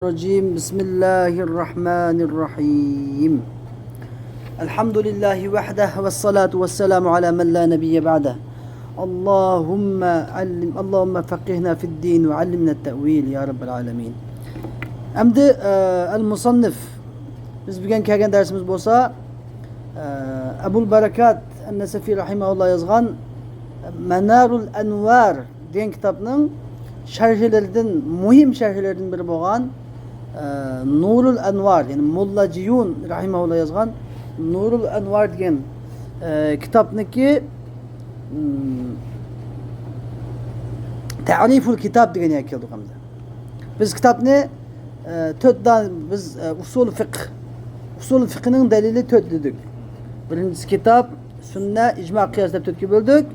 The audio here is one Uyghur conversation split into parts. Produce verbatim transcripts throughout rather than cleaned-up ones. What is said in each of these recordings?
الرجيم. بسم الله الرحمن الرحيم. الحمد لله وحده والصلاة والسلام على من لا نبي بعده. اللهم علم، اللهم فقهنا في الدين وعلمنا التأويل يا رب العالمين. ئەمدى، ئە، ئەل مۇسەننىف، بىز بۈگۈن كەلگەن دەرسىمىز بولسا، ئە، ئەبۇل بەرەكات ئەن-نەسەفى رەھىمەھۇللا يازغان مەنارۇل ئەنۋار دېگەن كىتابنىڭ شەرھلىرىدىن، مۇھىم شەرھلىرىدىن بىرى بولغان، ئە، نۇرۇل ئەنۋار، يەنى موللا جىيۇن رەھىمەھۇللا يازغان نۇرۇل ئەنۋار دېگەن، ئە، كىتابنىكى، ئىم، تەرىفۇل كىتاب دېگەن يەرگە كەلدۇق ئەمدى. بىز كىتابنى، ئە، تۆت دان-، بىز، ئە، ئۇسۇل فىقھ، ئۇسۇل فىقھنىڭ دەلىلى تۆت دېدۇق. بىرىنچىسى كىتاب، سۈننە، ئىجما، قىياس دەپ تۆتكە بۆلدۇك.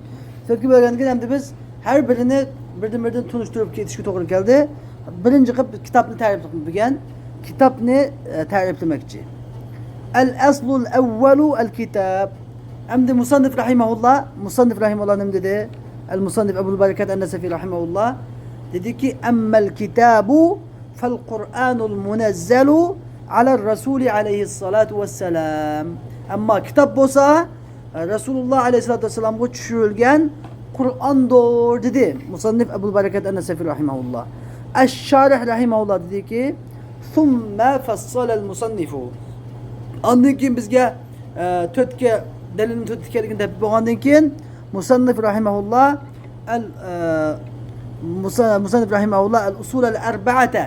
تۆتكە بۆلگەندىن كېيىن ئەمدى بىز ھەر بىرىنى بىردىن-بىردىن تونۇشتۇرۇپ كېتىشكە توغرا كەلدى. بىرىنچى قىلىپ كىتابنى تەرىپلىمەكچى. كىتابنى، ئە، تەرىپلىمەكچى. ئەل ئەسلۇل ئەۋۋەلۇ ئەل كىتاب. ئەمدى مۇسەننىف رەھىمەھۇللا، مۇسەننىف رەھىمەھۇللا نېمە دېدى؟ ئەل مۇسەننىف ئەبۇل بەرەكات ئەن-نەسەفى رەھىمەھۇللا دېدىكى، ئەممەل كىتابۇ فەل قۇرئانۇل مۇنەززەلۇ ئەلەر رەسۇلى ئەلەيھىسسالاتۇ ۋەسسالام. ئەمما كىتاب بولسا، رەسۇلۇللا ئەلەيھىسسالاتۇ ۋەسسالامغا چۈشۈرۈلگەن قۇرئاندۇر، دېدى مۇسەننىف ئەبۇل بەرەكات ئەن-نەسەفى رەھىمەھۇللا. ئەش-شارىھ رەھىمەھۇللا دېدىكى، ثم فصل المصنف. ئاندىن كېيىن بىزگە، ئە، تۆتكە، دەلىلنىڭ تۆت ئىكەنلىكىنى دەپ بولغاندىن كېيىن، مۇسەننىف رەھىمەھۇللا ئەل، ئە، مۇسە-، مۇسەننىف رەھىمەھۇللا ئەل ئۇسۇل ئەل ئەربەئەتە،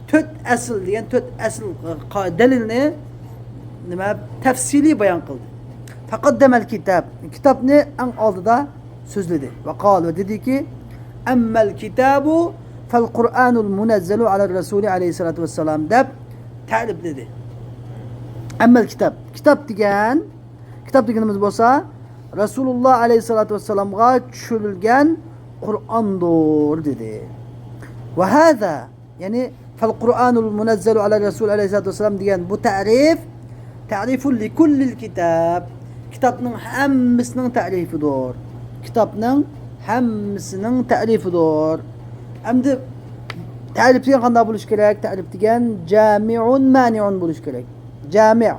تۆت ئەسىل دېگەن تۆت ئەسىل، ئە، قا-، دەلىلنى نېمە، تەپسىلىي بايان قىلدى. فقدم الكتاب، كىتابنى ئەڭ ئالدىدا سۆزلىدى. ۋە قال، ۋە دېدىكى، ئەممەل كىتابۇ فەل قۇرئانۇل مۇنەززەلۇ ئەلەر رەسۇلى ئەلەيھىسسالاتۇ ۋەسسالام دەپ تەرىپلىدى. ئەممەل كىتاب، كىتاب دېگەن، كىتاب دېگىنىمىز بولسا، رەسۇلۇللا ئەلەيھىسسالاتۇ ۋەسسالامغا چۈشۈرۈلگەن قۇرئاندۇر، دېدى. ۋە ھازا، يەنى، فەل قۇرئانۇل مۇنەززەلۇ ئەلەر رەسۇل ئەلەيھىسسالاتۇ ۋەسسالام دېگەن بۇ تەرىپ، تەرىفۇن لىكۇللىل كىتاب، كىتابنىڭ ھەممىسىنىڭ تەرىپىدۇر. كىتابنىڭ ھەممىسىنىڭ تەرىپىدۇر. ئەمدى تەرىپ دېگەن قانداق بولۇشى كېرەك؟ تەرىپ دېگەن جامىئۇن مانىئۇن بولۇشى كېرەك. جامىئ،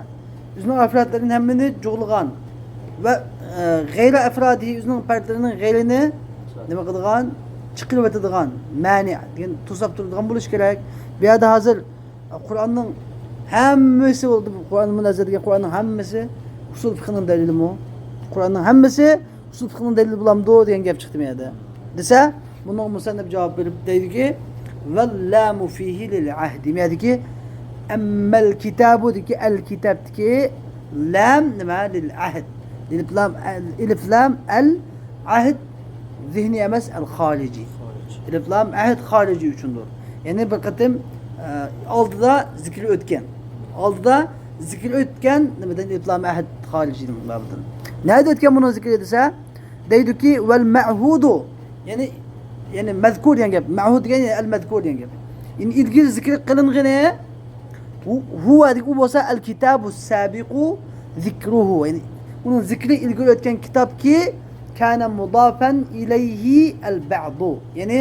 ئۆزىنىڭ ئەفرادلىرىنى ھەممىنى جۇغلىغان ۋە، ئە، غەيرى ئەفرادى، ئۆزىنىڭ پەردلىرىنىڭ غەيرىنى نېمە قىلىدىغان؟ چىقىرىۋېتىدىغان، مانىئ دېگەن، توساپ تۇرىدىغان بولۇشى كېرەك. بۇ يەردە ھازىر قۇرئاننىڭ ھەممىسى بولدى. قۇرئان مۇنەززەل دېگەن قۇرئاننىڭ ھەممىسى ئۇسۇل فىقھنىڭ دەلىلىمۇ؟ قۇرئاننىڭ ھەممىسى ئۇسۇل فىقھنىڭ دەلىلى بولامدۇ دېگەن گەپ چىقتى مۇ يەردە. دېسە، بۇنىڭغا مۇسەننىپ جاۋاب بېرىپ دەيدۇكى، ۋەللامۇ فىھى لىل ئەھدى. مۇ يەردىكى ئەممەل كىتابۇدىكى ئەل كىتابتىكى لام نېمە؟ لىل ئەھد. ئېلىپ لام ئەل، ئېلىپ لام ئەل ئەھد زېھنىي ئەمەس، ئەل خارىجى. ئېلىپ لام ئەھد خارىجى ئۈچۈندۇر. يەنى بىر قېتىم، ئە، ئالدىدا زىكرى ئۆتكەن. ئالدىدا زىكرى ئۆتكەن نېمىدىن ئېلىپ لام ئەھد خارىجىنىڭ بابىدىن. نەدە ئۆتكەن بۇنىڭ زىكرى دېسە، دەيدۇكى، ۋەل مەھۇدۇ. يەنى، يەنى مەزكۇر دېگەن گەپ. مەھۇد دېگەن يەنى ئەل مەزكۇر دېگەن گەپ. يەنى ئىلگىرى زىكرى قىلىنغىنى، ھۇ-، ھۇۋا دېگەن ئۇ بولسا ئەل كىتابۇ سابىقۇ زىكرۇھۇ. يەنى ئۇنىڭ زىكرى ئىلگىرى ئۆتكەن كىتابكى، كانە مۇدافەن ئىلەيھى ئەل بەئدۇ. يەنى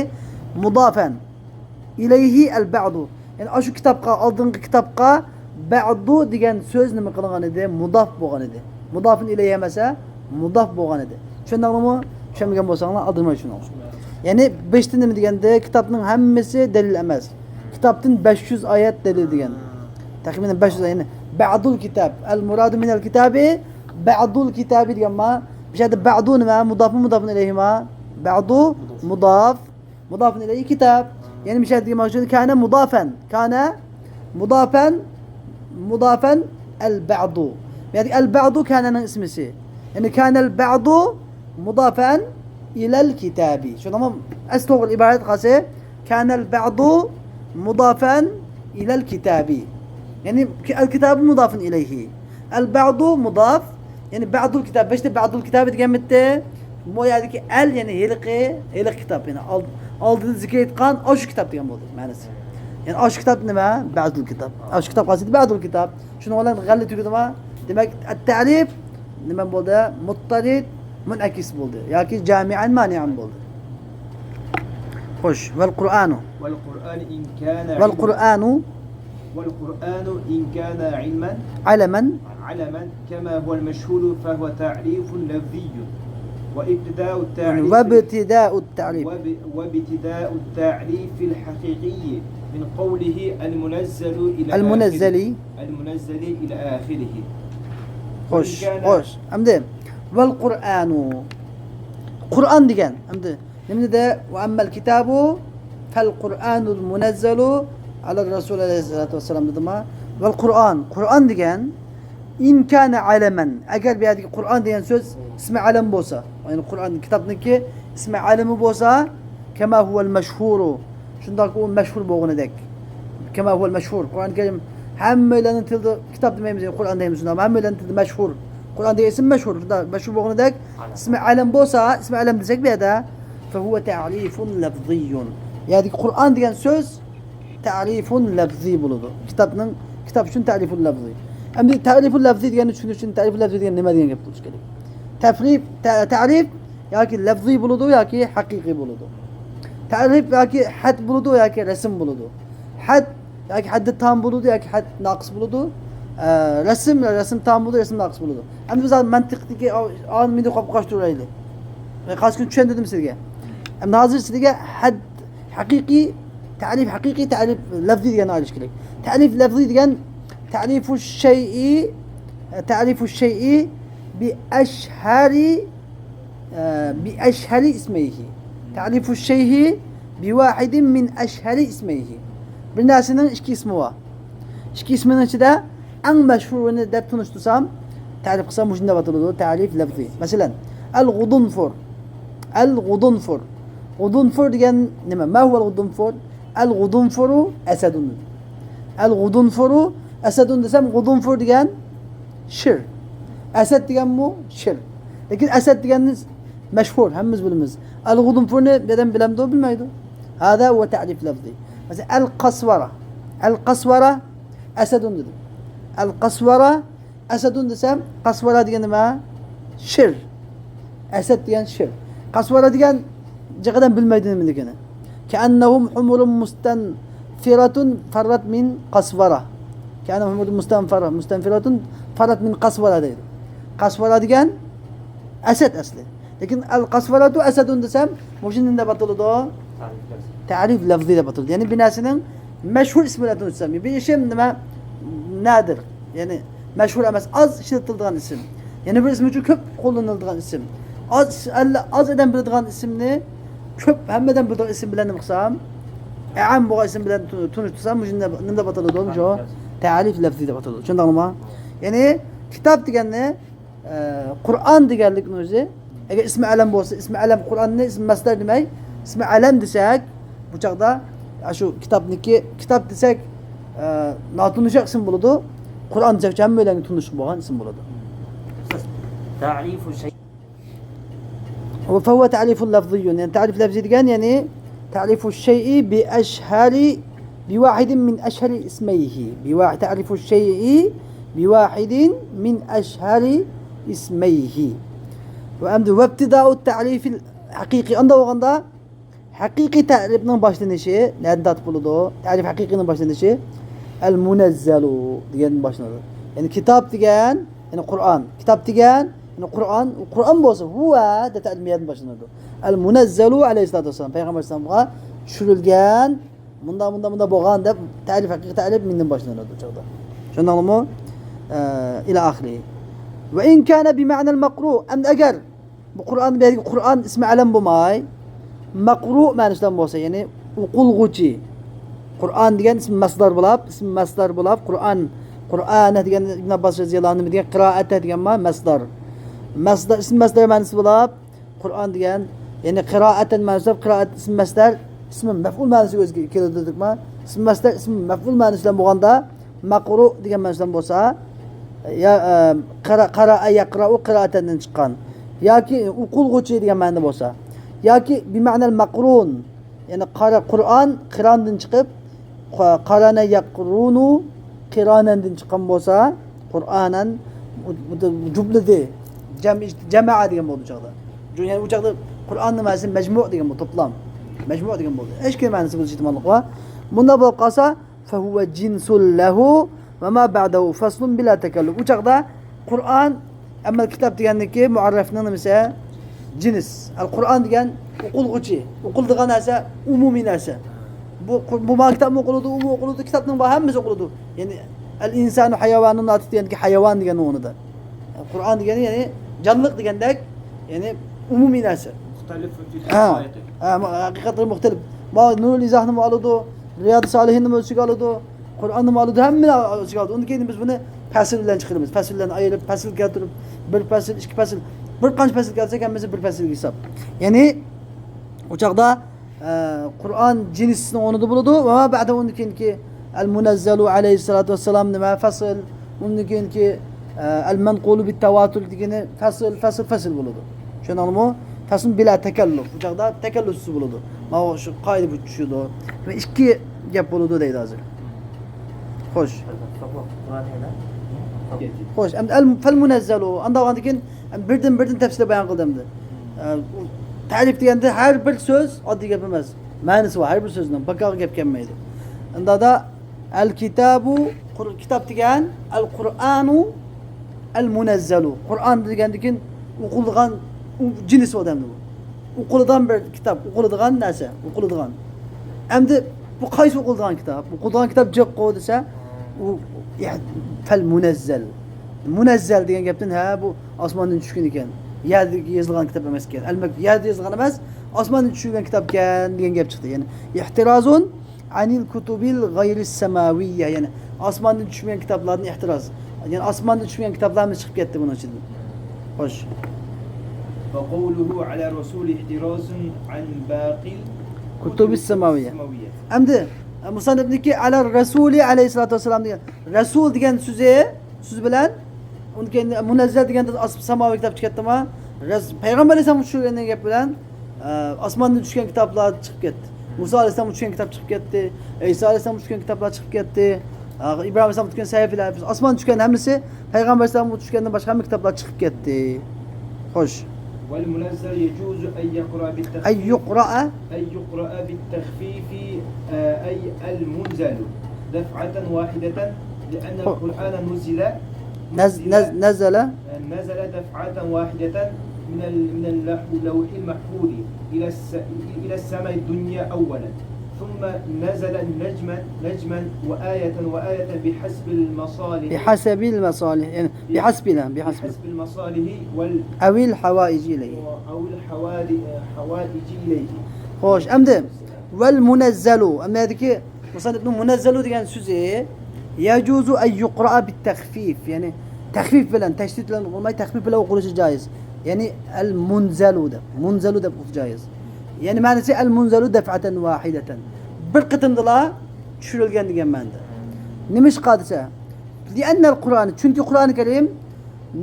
مۇدافەن ئىلەيھى ئەل بەئدۇ. يەنى ئاشۇ كىتابقا، ئالدىنقى كىتابقا بەئدۇ دېگەن سۆز نېمە قىلىنغان ئىدى؟ مۇداف بولغان ئىدى. مۇدافۇن ئىلەيھى ئەمەسە، مۇداف بولغان ئىدى. چۈشەندىڭلارمۇ؟ چۈشەنمىگەن بولساڭلار ئالدىرىماي چۈشىنىڭلار. يەنى بېشتا نېمە دېگەندە، كىتابنىڭ ھەممىسى دەلىل ئەمەس. كىتابتىن بەش يۈز ئايەت دەلىل دېگەن. تەخمىنەن بەش يۈز ئايەت. يەنى بەئدۇل كىتاب. ئەل مۇرادۇ مىنەل كىتابى بەئدۇل كىتابى دېگەن ما. بۇ يەردە بەئدۇ نېمە؟ مۇدافمۇ مۇدافۇن ئىلەيھىما؟ بەئدۇ مۇداف. مۇدافۇن ئىلەيھى كىتاب. يەنى مۇشۇ يەردىكى مەقسەت كانە مۇدافەن. كانە مۇدافەن، مۇدافەن ئەل بەئدۇ. يەنى ئەل بەئدۇ كانەنىڭ ئىسمىسى. يەنى كانەل بەئدۇ مۇدافەن ئىلەل كىتابى. شۇنداقمۇ؟ ئەس توغرا ئىبارەت قالسا، كانەل بەئدۇ مۇدافەن ئىلەل كىتابى. يەنى ئەل كىتابى مۇدافۇن ئىلەيھى. ئەل بەئدۇ مۇداف، يەنى بەئدۇل كىتاب، بەشتە بەئدۇل كىتابى دېگەنمىتتى؟ بۇ يەردىكى ئەل، يەنى ھېلىقى، ھېلىقى كىتاب، يەنى ئال-، ئالدىدا زىكىر ئېيتقان ئاشۇ كىتاب دېگەن بولدى مەنىسى. يەنى ئاشۇ كىتاب نېمە؟ بەئدۇل كىتاب. ئاشۇ كىتاب قالسا بەئدۇل كىتاب. شۇنىڭ بىلەن غەللە تۈگىدىما؟ دېمەك، ئەت-تەرىپ نېمە بولدى؟ مۇتتەرىد، مۇنئەكىس بولدى. ياكى جامىئەن مانىئەن بولدى. خوش، ۋەل قۇرئانۇ. ۋەل قۇرئان ئىن كانە ۋەل قۇرئانۇ. والقرآن إن كان علما علما علما كما هو المشهور فهو تعريف لفظي وابتداء التعريف وابتداء التعريف وابتداء التعريف الحقيقي من قوله المنزل إلى المنزل آخره. المنزل إلى آخره. خوش وإن كان خوش ئەمدى والقرآن قۇرئان دېگەن ئەمدى نېمە دېدى؟ وأما الكتاب فالقرآن المنزل على الرسول عليه الصلاة والسلام دېدىما؟ والقرآن قۇرئان دېگەن إن كان علما ئەگەر بۇ يەردىكى قۇرئان دېگەن سۆز ئىسمى ئەلەم بولسا يەنى قۇرئان كىتابنىڭكى ئىسمى ئەلىمى بولسا كما هو المشهور شۇنداق ئۇ مەشھۇر بولغىنىدەك كما هو المشهور قۇرئان كەرىم ھەممەيلەننىڭ تىلىدا كىتاب دېمەيمىز قۇرئان دەيمىز شۇنداقمۇ ھەممەيلەننىڭ تىلىدا مەشھۇر قۇرئان دېگەن ئىسىم مەشھۇر شۇنداق مەشھۇر بولغىنىدەك ئىسمى ئەلەم بولسا ئىسمى ئەلەم دېسەك بۇ يەردە فهو تعريف لفظي بۇ يەردىكى قۇرئان دېگەن سۆز تعريف لفظي بولىدۇ كىتابنىڭ كىتاب ئۈچۈن تعريف لفظي ئەمدى تعريف لفظي دېگەننى چۈشىنىش ئۈچۈن تعريف لفظي دېگەن نېمە دېگەن گەپ قىلىش كېرەك تەفرىپ تە- تعريف ياكى لەفزىي بولىدۇ ياكى ھەقىقىي بولىدۇ تەرىپ ياكى ھەد بولىدۇ ياكى رەسىم بولىدۇ ھەد ياكى ھەددى تام بولىدۇ ياكى ھەد ناقىس بولىدۇ ئە، رەسىم رەسىم تام بولىدۇ رەسىم ناقىس بولىدۇ ئەمدى بىز ھازىر مەنتىقتىكى ئانىمىنى قويۇپ قاچتۇرايلى قايسى كۈنى چۈشەندۈردۈم سىزگە ئەمدى ھازىر سىزگە ھەد ھەقىقىي تەرىپ ھەقىقىي تەرىپ لەفزىي دېگەننى ئايرىش كېرەك تەرىپ لەفزىي دېگەن تعريف الشيء تعريف الشيء بأشهر بأشهر اسميه تعريف الشيء بواحد من أشهر اسميه بىر نەرسىنىڭ ئىككى ئىسمى بار ئىككى ئىسمىنىڭ ئىچىدە ئەڭ مەشھۇرىنى دەپ تونۇشتۇرسام تەرىپ قىلسام مۇشۇنداق ئاتىلىدۇ تەرىپ لەفزىي مەسىلەن الغضنفر الغضنفر غضنفر دېگەن نېمە ما هو الغضنفر الغضنفر أسد الغضنفر أسد دېسەم غضنفر دېگەن شىر ئەسەد دېگەنمۇ شىر لېكىن ئەسەد دېگەننى مەشھۇر ھەممىمىز بىلىمىز الغضنفرنى بىر ئادەم بىلەمدۇ بىلمەيدۇ هذا هو تعريف لفظي مەسىلەن القسورة القسورة أسد دېدىم القسورة أسد دېسەم قسورة دېگەن نېمە شىر ئەسەد دېگەن شىر قسورة دېگەن جىق ئادەم بىلمەيدۇ نېمىلىكىنى كأنهم حمر مستنفرة فرت من قسورة كأنهم حمر مستنفرة مستنفرة فرت من قسورة دەيدۇ قسورة دېگەن ئەسەد ئەسلى لېكىن القسورة أسد دېسەم مۇشۇ نېمە دەپ ئاتىلىدۇ تەرىپ لەفزىي دەپ ئاتىلىدۇ يەنى بىر نەرسىنىڭ مەشھۇر ئىسمى بىلەن تونۇشتۇرسام بىر ئىشىم نېمە نادىر يەنى مەشھۇر ئەمەس ئاز ئىشلىتىلىدىغان ئىسىم يەنە بىر ئىسىم ئۈچۈن كۆپ قوللىنىلىدىغان ئىسىم ئاز ئاز ئادەم بىلىدىغان ئىسىمنى كۆپ ھەممە ئادەم بىلىدىغان ئىسىم بىلەن نېمە قىلسام ئەم بولغان ئىسىم بىلەن تونۇشتۇرسام مۇشۇ نېمە دەپ ئاتىلىدۇ مۇشۇ تەرىپ لەفزىي دەپ ئاتىلىدۇ چۈشەندىڭلارمۇ يەنى كىتاب دېگەننى قۇرئان دېگەنلىكنىڭ ئۆزى ئەگەر ئىسمى ئەلەم بولسا ئىسمى ئەلەم قۇرئاننى ئىسمى مەسدەر دېمەي ئىسمى ئەلەم دېسەك بۇ چاغدا شۇ كىتابنىكى كىتاب دېسەك ناتونۇش ئىسىم بولىدۇ قۇرئان دېسەك ھەممەيلەنگە تونۇشلۇق بولغان ئىسىم بولىدۇ تعريف شيء فهو تعريف لفظي يعني تعريف لفظي دېگەن يعني تعريف الشيء بأشهر بواحد من أشهر اسميه بواحد تعريف الشيء بواحد من أشهر اسميه وابتداء التعريف الحقيقي ئانداق بولغاندا ھەقىقىي تەرىپنىڭ باشلىنىشى نەدىن تارتىپ بولىدۇ؟ تەرىپ ھەقىقىينىڭ باشلىنىشى المنزل دېگەندىن باشلىنىدۇ. يەنى كىتاب دېگەن، يەنى قۇرئان. كىتاب دېگەن، يەنى قۇرئان، قۇرئان بولسا ھۇۋە دەپ تەرىپ مۇنەززەلۇ ئەلەيھىسسالاتۇ ۋەسسالام پەيغەمبەر ئەلەيھىسسالامغا چۈشۈرۈلگەن، مۇنداق، مۇنداق، مۇنداق بولغان دەپ تەرىپ، ھەقىقىي تەرىپ مىندىن باشلىنىدۇ چاغدا. چۈشەندىڭلارمۇ؟ ئە، ئىلە ئاخىرى. ۋە ئىن كانە بىمەنەل مەقرۇ، ئەمدى ئەگەر بۇ قۇرئان، بۇ يەردىكى قۇرئان ئىسمى ئەلەم بولماي، مەقرۇ مەنىسىدە بولسا، يەنى ئوقۇلغۇچى. قۇرئان دېگەن ئىسمى مەسدار بولاپ، ئىسمى مەسدار بولاپ، قۇرئان، قۇرئانە دېگەن ئىبن ئابباس رەزىياللاھۇ ئەنھۇ دېگەن قىرائەتە دېگەن ما، مەسدار. مەسدار، ئىسمى مەسدار مەنىسى بولاپ، قۇرئان دېگەن، يەنى قىرائەتەن مەنىسى بولاپ، قىرائەت ئىسمى مەسدار، ئىسمى مەفئۇل مەنىسىگە ئۆزى كېلىدۇ دېدۇقما؟ ئىسمى مەسدار، ئىسمى مەفئۇل مەنىسى بىلەن بولغاندا، مەقرۇ دېگەن مەنىسى بىلەن بولسا، يا، ئە، قەرە-، قەرەئە يەقرەئۇ قىرائەتەندىن چىققان. ياكى ئوقۇلغۇچى دېگەن مەنىدە بولسا. ياكى بىمەنەل مەقرۇن. يەنى قارا، قۇرئان قىراندىن چىقىپ، قا-، قارانە يەقرۇنۇ قىرانەندىن چىققان بولسا، قۇرئانەن، بۇ، بۇ، بۇ جۈملىدە، جەم-، جەمەئە دېگەن بولدى بۇ چاغدا. يەنى بۇ چاغدا قۇرئاننىڭ مەنىسى مەجمۇ دېگەن بولدى، توپلام. مەجمۇ دېگەن بولدى. ھېچ كىم مەنىسى بولۇش ئېھتىماللىقى بار. مۇنداق بولۇپ قالسا، فهو جنس له وما بعده فصل بلا تكلف. ئۇ چاغدا قۇرئان، ئەمما كىتاب دېگەندىكى مۇئەررەفنىڭ نېمىسى؟ جىنس. ئەل قۇرئان دېگەن ئوقۇلغۇچى، ئوقۇلىدىغان نەرسە، ئومۇمىي نەرسە. بۇ، بۇ مانا كىتابمۇ ئوقۇلىدۇ، ئۇمۇ ئوقۇلىدۇ، كىتابنىڭ بار ھەممىسى ئوقۇلىدۇ. يەنى، ئەل ئىنسانۇ ھاياۋانۇن ناتىق دېگەندىكى ھاياۋان دېگەن ئورنىدا. قۇرئان دېگەنى، يەنى جانلىق دېگەندەك، يەنى ئومۇمىي نەرسە. مۇختەلىف فى ھە. ھەقىقەتلىرى مۇختەلىپ. ما نۇرۇل ئىزاھنىمۇ ئالىدۇ، رىيادۇ سالىھىننىمۇ ئۆز ئىچىگە ئالىدۇ، قۇرئاننىمۇ ئالىدۇ، ھەممىنى ئۆز ئىچىگە ئالىدۇ. ئۇندىن كېيىن بىز بۇنى پەسىل بىلەن چىقىرىمىز. پەسىل بىلەن ئايرىپ، پەسىل كەلتۈرۈپ، بىر پەسىل، ئىككى پەسىل، بىر قانچە پەسىل كەلسەك، ھەممىسى بىر پەسىلگە ھېساب. يەنى ئۇ چاغدا ئە، قۇرئان جىنسنىڭ ئورنىدا بولىدۇ. ۋە بەدە ئۇندىن كېيىنكى ئەل مۇنەززەلۇ ئەلەيھىسسالاتۇ ۋەسسالام نېمە؟ پەسل. ئۇندىن كېيىنكى، ئە، ئەل مەنقۇلۇ بىت تەۋاتۇر دېگىنى پەسل، پەسل، پەسل بولىدۇ. چۈشەندىڭلارمۇ؟ پەسل بىلا تەكەللۇف. بۇ چاغدا تەكەللۇپسىز بولىدۇ. ماۋۇ شۇ قائىدە بۇ چۈشىدۇ. ۋە ئىككى گەپ بولىدۇ دەيدۇ ھازىر. خوش. خوش. ئەمدى ئەل، فەل مۇنەززەلۇ. ئانداق ئاندىن كېيىن بىردىن، بىردىن تەپسىلىي بايان قىلدى ئەمدى. ئە، تەرىپ دېگەندە ھەر بىر سۆز ئاددىي گەپ ئەمەس. مەنىسى بار ھەر بىر سۆزنىڭ. بىكارغا گەپ كەلمەيدۇ. ئۇنداقتا ئەل كىتابۇ، قۇر-، كىتاب دېگەن، ئەل قۇرئانۇ، ئەل مۇنەززەلۇ. قۇرئان دېگەندىن كېيىن ئوقۇلىدىغان، ئۇ جىنس ئادەمدە بۇ. ئوقۇلىدىغان بىر كىتاب، ئوقۇلىدىغان نەرسە، ئوقۇلىدىغان. ئەمدى بۇ قايسى ئوقۇلىدىغان كىتاب؟ ئوقۇلىدىغان كىتاب جىققۇ دېسە، ئۇ، يا، فەل مۇنەززەل. مۇنەززەل دېگەن گەپتىن، ھە، بۇ ئاسماندىن چۈشكەن ئىكەن. يەردە يېزىلغان كىتاب ئەمەس ئىكەن. ئەلبەتتە، يەردە يېزىلغان ئەمەس، ئاسماندىن چۈشۈرگەن كىتاب ئىكەن دېگەن گەپ چىقتى. يەنى، ئىھتىرازۇن ئەنىل كۇتۇبىل غەيرىس سەماۋىييە، يەنى ئاسماندىن چۈشمىگەن كىتابلاردىن ئېھتىراز. يەنى ئاسماندىن چۈشمىگەن كىتابلارمۇ چىقىپ كەتتى بۇنىڭ ئىچىدىن. خوش. وقوله على الرسول احتراز عن باقي الكتب السماوية. ئەمدى، ئە، مۇسەننىپنىڭكى ئەلەر رەسۇلى ئەلەيھىسسالاتۇ ۋەسسالام دېگەن، رەسۇل دېگەن سۆزى، سۆز بىلەن، ئۇنىڭ كېيىن مۇنەززەل دېگەندە ئاس-، ساماۋىي كىتاب چىقىپ كەتتىما؟ رەس-، پەيغەمبەر ئەلەيھىسسالام شۇ دېگەن گەپ بىلەن، ئاسماندىن چۈشكەن كىتابلار چىقىپ كەتتى. مۇسا ئەلەيھىسسالامغا چۈشكەن كىتاب چىقىپ كەتتى. ئەيسا ئەلەيھىسسالامغا چۈشكەن كىتابلار چىقىپ كەتتى. ئىبراھىم ئەلەيھىسسالامغا چۈشكەن سەھىفىلەر، ئاسماندا چۈشكەن ھەممىسى، پەيغەمبەر ئەلەيھىسسالامغا چۈشكەندىن باشقا ھەممە كىتابلار چىقىپ كەتتى. خوش. والمنزل يجوز أن يقرأ بالتخفيف. أن يقرأ. أن يقرأ بالتخفيف، آه، أي المنزل، دفعة واحدة، لأن القرآن نزل، نز-، نز-، نزل. نزل دفعة واحدة من ال-، من اللوح، اللوح المحفوظ إلى الس-، إلى السماء الدنيا أولا، ثم نزل نجما نجما وآية وآية بحسب المصالح. بحسب المصالح، يعني بحسب، لا، بحسب. بحسب المصالح وال-، أو الحوائج إليه. أو الحوادي-، حوائج إليه. خوش، ئەمدى، ۋەل مۇنەززەلۇ، ئەمدى مۇسەننىپنىڭ مۇنەززەلۇ دېگەن سۆزى، يجوز أن يقرأ بالتخفيف، يەنى تەخفىف بىلەن، تەشدىد بىلەن ئوقۇلماي، تەخفىف بىلەن ئوقۇلۇشى جائىز. يەنى ئەل مۇنزەلۇ دەپ، مۇنزەلۇ دەپ ئوقۇش جائىز. يەنى مەنىسى، ئەل مۇنزەلۇ دەفئەتەن ۋاھىدەتەن، بىر قېتىمدىلا چۈشۈرۈلگەن دېگەن مەنىدە. نېمىشقا دېسە، لىئەننەل قۇرئان، چۈنكى قۇرئانى كەرىم،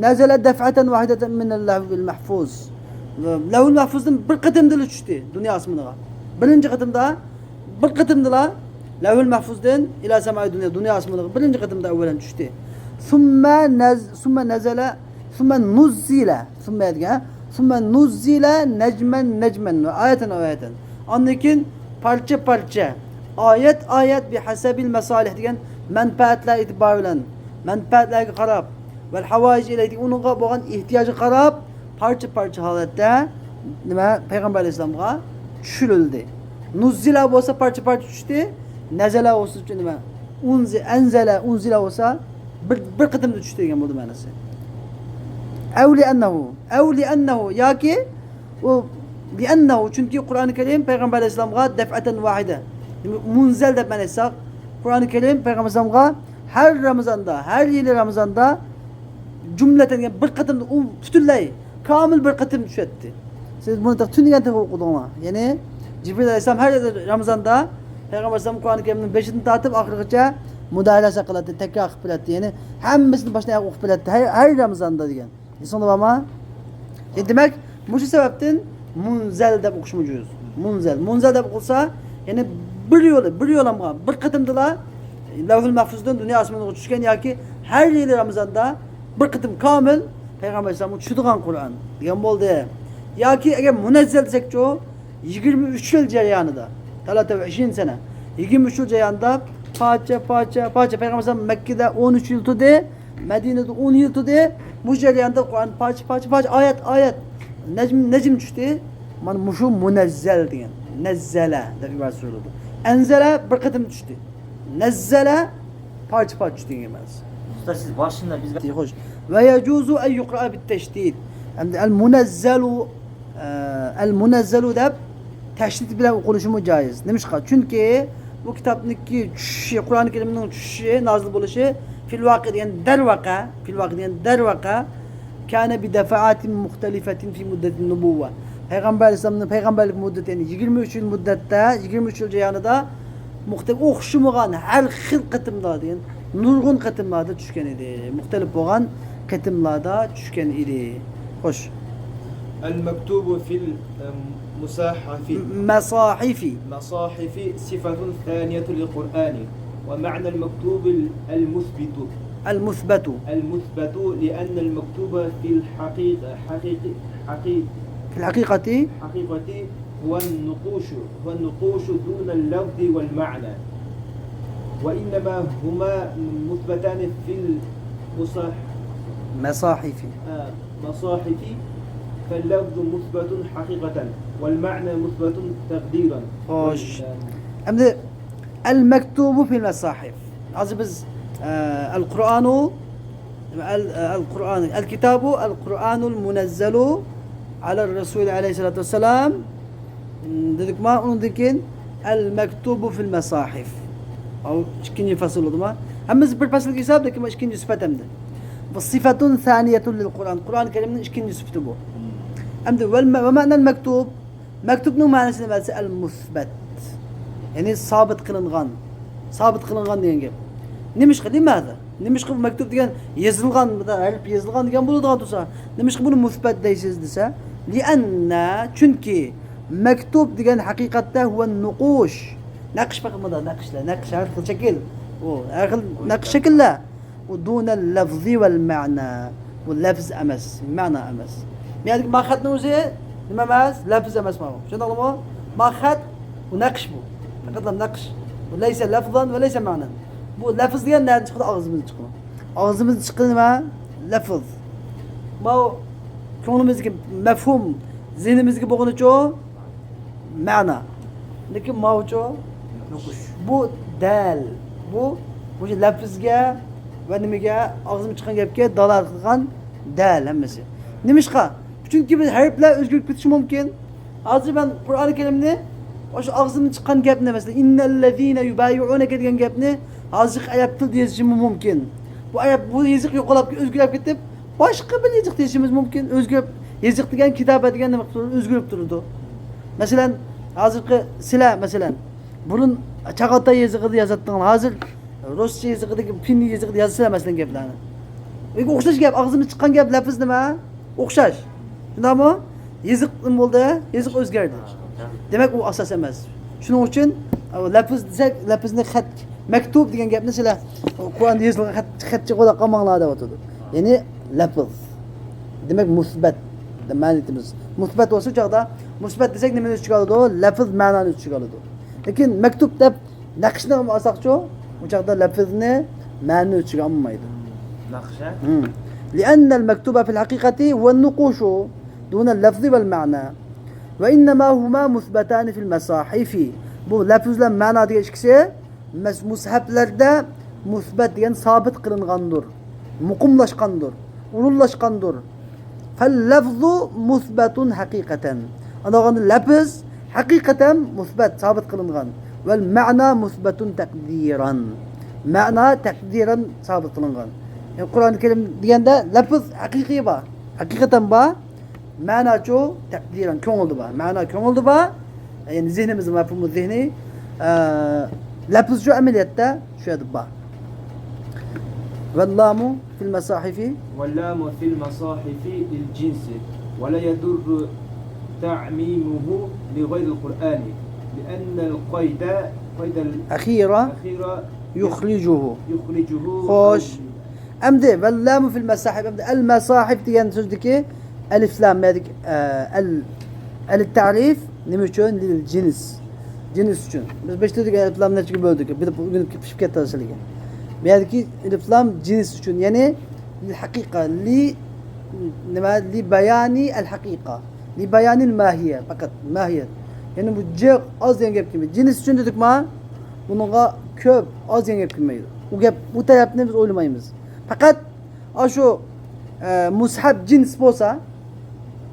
نەزەلە دەفئەتەن ۋاھىدەتەن مىنەل لەۋھىل مەھفۇز، لەۋھۇل مەھفۇزدىن بىر قېتىمدىلا چۈشتى دۇنيا ئاسمىنىغا. بىرىنچى قېتىمدا، بىر قېتىمدىلا لەۋھۇل مەھفۇزدىن ئىلا سەمائىد دۇنيا، دۇنيا ئاسمىنىغا بىرىنچى قېتىمدا ئەۋۋەلەن چۈشتى. ثم نز-، ثم نزل، ثم نزل، ثم دېگەن، ثم نزل نجما نجما وآية وآية. ئاندىن كېيىن پارچە پارچە، ئايەت ئايەت، بىھەسەبىل مەسالىھ دېگەن، مەنپەئەتلەر ئېتىبارى بىلەن، مەنپەئەتلەرگە قاراپ، ۋەل ھاۋايىج ئىلەيھى، ئۇنىڭغا بولغان ئېھتىياجغا قاراپ، پارچە پارچە ھالەتتە نېمە، پەيغەمبەر ئەلەيھىسسالامغا چۈشۈرۈلدى. نۇززىلا بولسا پارچە پارچە چۈشتى، نەزەلە بولسا نېمە، ئۇنزى-، ئەنزەلە، ئۇنزىلا بولسا بىر، بىر قېتىمدا چۈشتى دېگەن بولدى مەنىسى. ئەۋ لىئەننەھۇ، ئەۋ لىئەننەھۇ، ياكى ئۇ لىئەننەھۇ، چۈنكى قۇرئانى كەرىم پەيغەمبەر ئەلەيھىسسالامغا دەفئەتەن ۋاھىدە، مۇنزەل دەپ مەنە ئېيتساق، قۇرئانى كەرىم پەيغەمبەر ئەلەيھىسسالامغا ھەر رامىزاندا، ھەر يىلى رامىزاندا جۈملەتەن، يەنى بىر قېتىمدا ئۇ پۈتۈنلەي، كامىل بىر قېتىم چۈشەتتى. سىز بۇنى تېخى تۈنۈگۈن تېخى ئوقۇدۇڭلار. يەنى جىبرىل ئەلەيھىسسالام ھەر يىلى رامىزاندا پەيغەمبەر ئەلەيھىسسالام قۇرئانى كەرىمنىڭ بېشىدىن تارتىپ ئاخىرىغىچە مۇداراسە قىلاتتى، تەكرار قىلىپ بىلەتتى. يەنى ھەممىسىنى باشتىن ئاياغ ئوقۇپ بىلەتتى. ھەر، ھەر رامىزاندا دېگەن. ئېسىڭدە بارمۇ؟ يەنى دېمەك، مۇشۇ سەۋەبتىن مۇنزەل دەپ ئوقۇشمۇ جۇيۇز. مۇنزەل. مۇنزەل دەپ ئوقۇلسا، يەنى بىر يولى، بىر يولامغا، بىر قېتىمدىلا لەۋھۇل مەھفۇزدىن دۇنيا ئاسمىنىغا چۈشكەن ياكى ھەر يىلى رامىزاندا بىر قېتىم كامىل پەيغەمبەر ئەلەيھىسسالامغا چۈشىدىغان قۇرئان دېگەن بولدى. ياكى ئەگەر مۇنەززەل دېسەكچۇ، يىگىرمە ئۈچ يىل جەريانىدا، تالاتە ۋە ئىشرىن سەنە، يىگىرمە ئۈچ يىل جەريانىدا پارچە، پارچە، پارچە. پەيغەمبەر ئەلەيھىسسالام مەككىدە ئون ئۈچ يىل تۇردى، مەدىنىدە ئون يىل تۇردى. مۇشۇ جەرياندا قۇرئان پارچە، پارچە، پارچە، ئايەت، ئايەت، نەجم، نەجم چۈشتى. مانا مۇشۇ مۇنەززەل دېگەن. نەززەلە دەپ ئىبارە سۈرۈلىدۇ. ئەنزەلە بىر قېتىم چۈشتى. نەززەلە پارچە، پارچە چۈشتى دېگەن مەنىسى. ئۇستاز، سىز باشىندا بىزگە خوش. ۋە يەجۇزۇ ئەن يۇقرا بىت تەشدىد. ئەمدى ئەل مۇنەززەلۇ، ئە، ئەل مۇنەززەلۇ دەپ تەشدىد بىلەن ئوقۇلۇشىمۇ جايىز. نېمىشقا؟ چۈنكى بۇ كىتابنىڭكى چۈشۈشى، قۇرئان كەرىمنىڭ چۈشۈشى، نازىل بولۇشى، فىل ۋاقىئ دېگەن دەرۋەقە، فىل ۋاقىئ دېگەن دەرۋەقە، كان بىدەفەئاتىن مۇختەلىفەتىن فى مۇددەتىن نۇبۇۋۋە. پەيغەمبەر ئەلەيھىسسالامنىڭ پەيغەمبەرلىك مۇددىتى، يەنى يىگىرمە ئۈچ يىل مۇددەتتە، يىگىرمە ئۈچ يىل جەريانىدا مۇختەلىپ، ئوخشىمىغان ھەر خىل قېتىملار دېگەن نۇرغۇن قېتىملاردا چۈشكەن ئىدى. مۇختەلىپ بولغان قېتىملاردا چۈشكەن ئىدى. خوش. المكتوب في المصاحف. مەساھىفى. مەساھىفى سىفەتۇن سانىيەتۇن لىلقۇرئانى. ومعنى المكتوب المثبت. المثبت. المثبت لأن المكتوب في الحقيقة، حقيقة، حقيقة، في الحقيقة. حقيقة هو النقوش، هو النقوش دون اللفظ والمعنى. وإنما هما مثبتان في المصح-، مصاحف. آه، مصاحف، فاللفظ مثبت حقيقة، والمعنى مثبت تقديرا. خوش. وال-، ئەمدى المكتوب في المصاحف. ھازىر بىز، ئە، القرآن، ال-، القرآن، الكتاب القرآن المنزل على الرسول عليه الصلاة والسلام دېدۇقما، ئۇنىڭدىن كېيىن المكتوب في المصاحف. ئاۋۇ ئىككىنچى پەسىل بولدىما؟ ھەممىسى بىر پەسىلگە ھېساب، لېكىن بۇ ئىككىنچى سۈپەت ئەمدى. بۇ صفة ثانية للقرآن. قۇرئان كەرىمنىڭ ئىككىنچى سۈپىتى بۇ. ئەمدى ۋەل مە-، ومعنى المكتوب. مەكتۇبنىڭ مەنىسى نېمە دېسە، ئەل مۇسبەت. يەنى سابىت قىلىنغان. سابىت قىلىنغان دېگەن گەپ. نېمىشقا، لىماذا؟ نېمىشقا بۇ مەكتۇب دېگەن يېزىلغان، بۇندا ھەرپ يېزىلغان دېگەن بولىدىغان تۇرسا، نېمىشقا بۇنى مۇسبەت دەيسىز دېسە، لىئەننە، چۈنكى مەكتۇب دېگەن ھەقىقەتتە ھۇۋە نۇقۇش. نەقىش، پەقەت مۇندا نەقىشلەر، نەقىش، ھەر خىل شەكىل. ئۇ ھەر خىل نەقىش شەكىللەر. ئۇ دۇنەل لەفزى ۋەل مەنا. بۇ لەفز ئەمەس، مەنا ئەمەس. يەنى ما خەتنىڭ ئۆزى نېمە ئەمەس؟ لەفز ئەمەس ماۋۇ. چۈشەندىڭلارمۇ؟ ما خەت، بۇ نەقىش بۇ. پەقەتلا نەقىش. بۇ لەيسە لەفزان ۋە لەيسە مەنان. بۇ لەفز دېگەن نەدىن چىقىدۇ؟ ئاغزىمىزدىن چىقىدۇ. ئاغزىمىزدىن چىققىنى نېمە؟ لەفز. ماۋۇ كۆڭلىمىزدىكى مەفھۇم، زېھنىمىزگە بولغىنىچۇ؟ مەنا. لېكىن ماۋۇچۇ؟ بۇ دەل. بۇ، بۇ لەپزگە ۋە نېمىگە، ئاغزىمدىن چىققان گەپكە دالالەت قىلغان دەل ھەممىسى. نېمىشقا؟ چۈنكى بىز ھەرپلەر ئۆزگىرىپ كېتىشى مۇمكىن. ھازىر مەن قۇرئان كەرىمنى، ئاشۇ ئاغزىمدىن چىققان گەپنى، مەسىلەن، ئىننەللەزىنە يۇبايىئۇنەكە دېگەن گەپنى ھازىرقى ئەرەب تىلدا يېزىشىممۇ مۇمكىن. بۇ ئەرەب، بۇ يېزىق يوقاپ، ئۆزگىرىپ كېتىپ، باشقا بىر يېزىق دېيىشىمىز مۇمكىن. ئۆزگىرىپ، يېزىق دېگەن كىتابە دېگەن نېمە قىلىپ تۇرىدۇ؟ ئۆزگىرىپ تۇرىدۇ. مەسىلەن، ھازىرقى سىلە، مەسىلەن، بۇرۇن چاغاتاي يېزىقىدا يازاتتىڭلار، ھازىر رۇسچە يېزىقىدىكى، پىن يېزىقىدا يازىسىلەر، مەسىلەن، گەپلەرنى. ئوخشاش گەپ، ئاغزىمدىن چىققان گەپ، لەپىز نېمە؟ ئوخشاش. شۇنداقمۇ؟ يېزىق نېمە بولدى؟ يېزىق ئۆزگەردى. دېمەك، ئۇ ئاساس ئەمەس. شۇنىڭ ئۈچۈن، ئە، لەپىز دېسەك، لەپىزنى خەت، مەكتۇب دېگەن گەپنى سىلەر قۇرئاندا يېزىلغان خەت، خەتچە قويۇپ قالماڭلار دەۋاتىدۇ. يەنى لەپىز. دېمەك، مۇسبەت دەپ مەنىدىمىز. مۇسبەت بولسا، ئۇ چاغدا، مۇسبەت دېسەك، نېمىنى ئۆز ئىچىگە ئالىدۇ؟ لەپىز مەنانى ئۆز ئىچىگە ئالىدۇ. لېكىن مەكتۇب دەپ نەقىشنى ئالساقچۇ، ئۇ چاغدا لەپىزنى مەنىنى ئۆز ئىچىگە ئالمايدۇ. نەقىش، ھە؟ ھىم. لأن المكتوب في الحقيقة هو النقوش دون اللفظ والمعنى. وإنما هما مثبتان في المصاحف. بۇ لەپىز بىلەن مەنا دېگەن ئىككىسى مەس-، مۇسھەپلەردە مۇسبەت دېگەن سابىت قىلىنغاندۇر، مۇقىملاشقاندۇر، ئورۇنلاشقاندۇر. فاللفظ مثبت حقيقة. ئانداق بولغاندا لەپىز ھەقىقەتەن مۇسبەت، سابىت قىلىنغان. والمعنى مثبت تقديرا. مەنا تەقدىرەن سابىت قىلىنغان. يەنى قۇرئان كەرىم دېگەندە لەپىز ھەقىقىي بار، ھەقىقەتەن بار. مەناچۇ تەقدىرەن كۆڭۈلدە بار. مەنا كۆڭۈلدە بار. يەنى زېھنىمىزدە، مەفھۇمۇ زېھنىي. ئە، لەپىزچۇ ئەمەلىيەتتە شۇ يەردە بار. واللام في المصاحف. واللام في المصاحف للجنس، ولا يضر تعميمه لغير القرآن، لأن القيد، قيد ال-، أخيرة، أخيرة يخرجه. يخرجه. خوش. ئەمدى، واللام في المصاحف، ئەمدى ئەل مەساھىف دېگەن سۆزدىكى ئەلىف لام، يەنى، ئە، ئەل، ئەل تەرىف نېمە ئۈچۈن؟ لىل جىنس. جىنس ئۈچۈن. بىز بېشىدا دېگەن ئەلىپ لام نەچچىگە بۆلدۇق. بىلىپ ئۆگىنىپ پىشىپ كەتتى سىلىگە. بۇ يەردىكى ئەلىپ لام جىنس ئۈچۈن، يەنى لىل ھەقىقە، لى، نېمە، لى بايانى ئەل ھەقىقە، لى بايانىل ماھىيە، پەقەت ماھىيەت. يەنى بۇ جىق، ئاز دېگەن گەپ كەلمەيدۇ. جىنس ئۈچۈن دېدۇقما، بۇنىڭغا كۆپ، ئاز دېگەن گەپ كەلمەيدۇ. ئۇ گەپ، بۇ تەرەپنى بىز ئويلىمايمىز. پەقەت ئاشۇ، ئە، مۇسھەپ جىنس بولسا،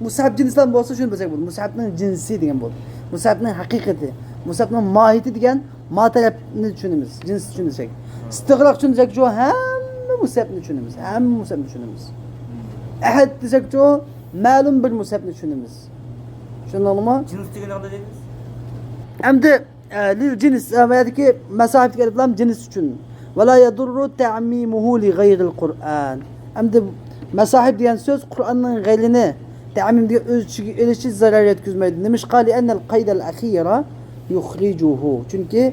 مۇسھەپ جىنسلار بولسا شۇنى بىلسەك بولىدۇ. مۇسھەپنىڭ جىنسى دېگەن بولىدۇ. مۇسھەپنىڭ ھەقىقىتى، مۇسھەپنىڭ ماھىيىتى دېگەن ما تەرەپنى چۈشىنىمىز، جىنسنى چۈشىنىسەك. ئىستىغراق چۈشىنسەكچۇ، ھەممە مۇسھەپنى چۈشىنىمىز، ھەممە مۇسھەپنى چۈشىنىمىز. ئەھەد دېسەكچۇ، مەلۇم بىر مۇسھەپنى چۈشىنىمىز. چۈشەندىڭلارمۇ؟ جىنس دېگەن نېمە دەيمىز؟ ئەمدى ئە، لىل جىنس، ئە، بۇ يەردىكى مەساھىبتىكى ئەلىپ لام جىنس ئۈچۈن. ۋە لا يەدۇررۇ تەئمىمۇھۇ لىغەيرىل قۇرئان. ئەمدى مەساھىب دېگەن سۆز قۇرئاننىڭ غەيرىنى تەئمىم دېگەن ئۆز ئىچىگە ئېلىشى زەرەر يەتكۈزمەيدۇ. نېمىشقا؟ لىئەننەل قەيدەل ئەخىرە يۇخرىجۇھۇ. چۈنكى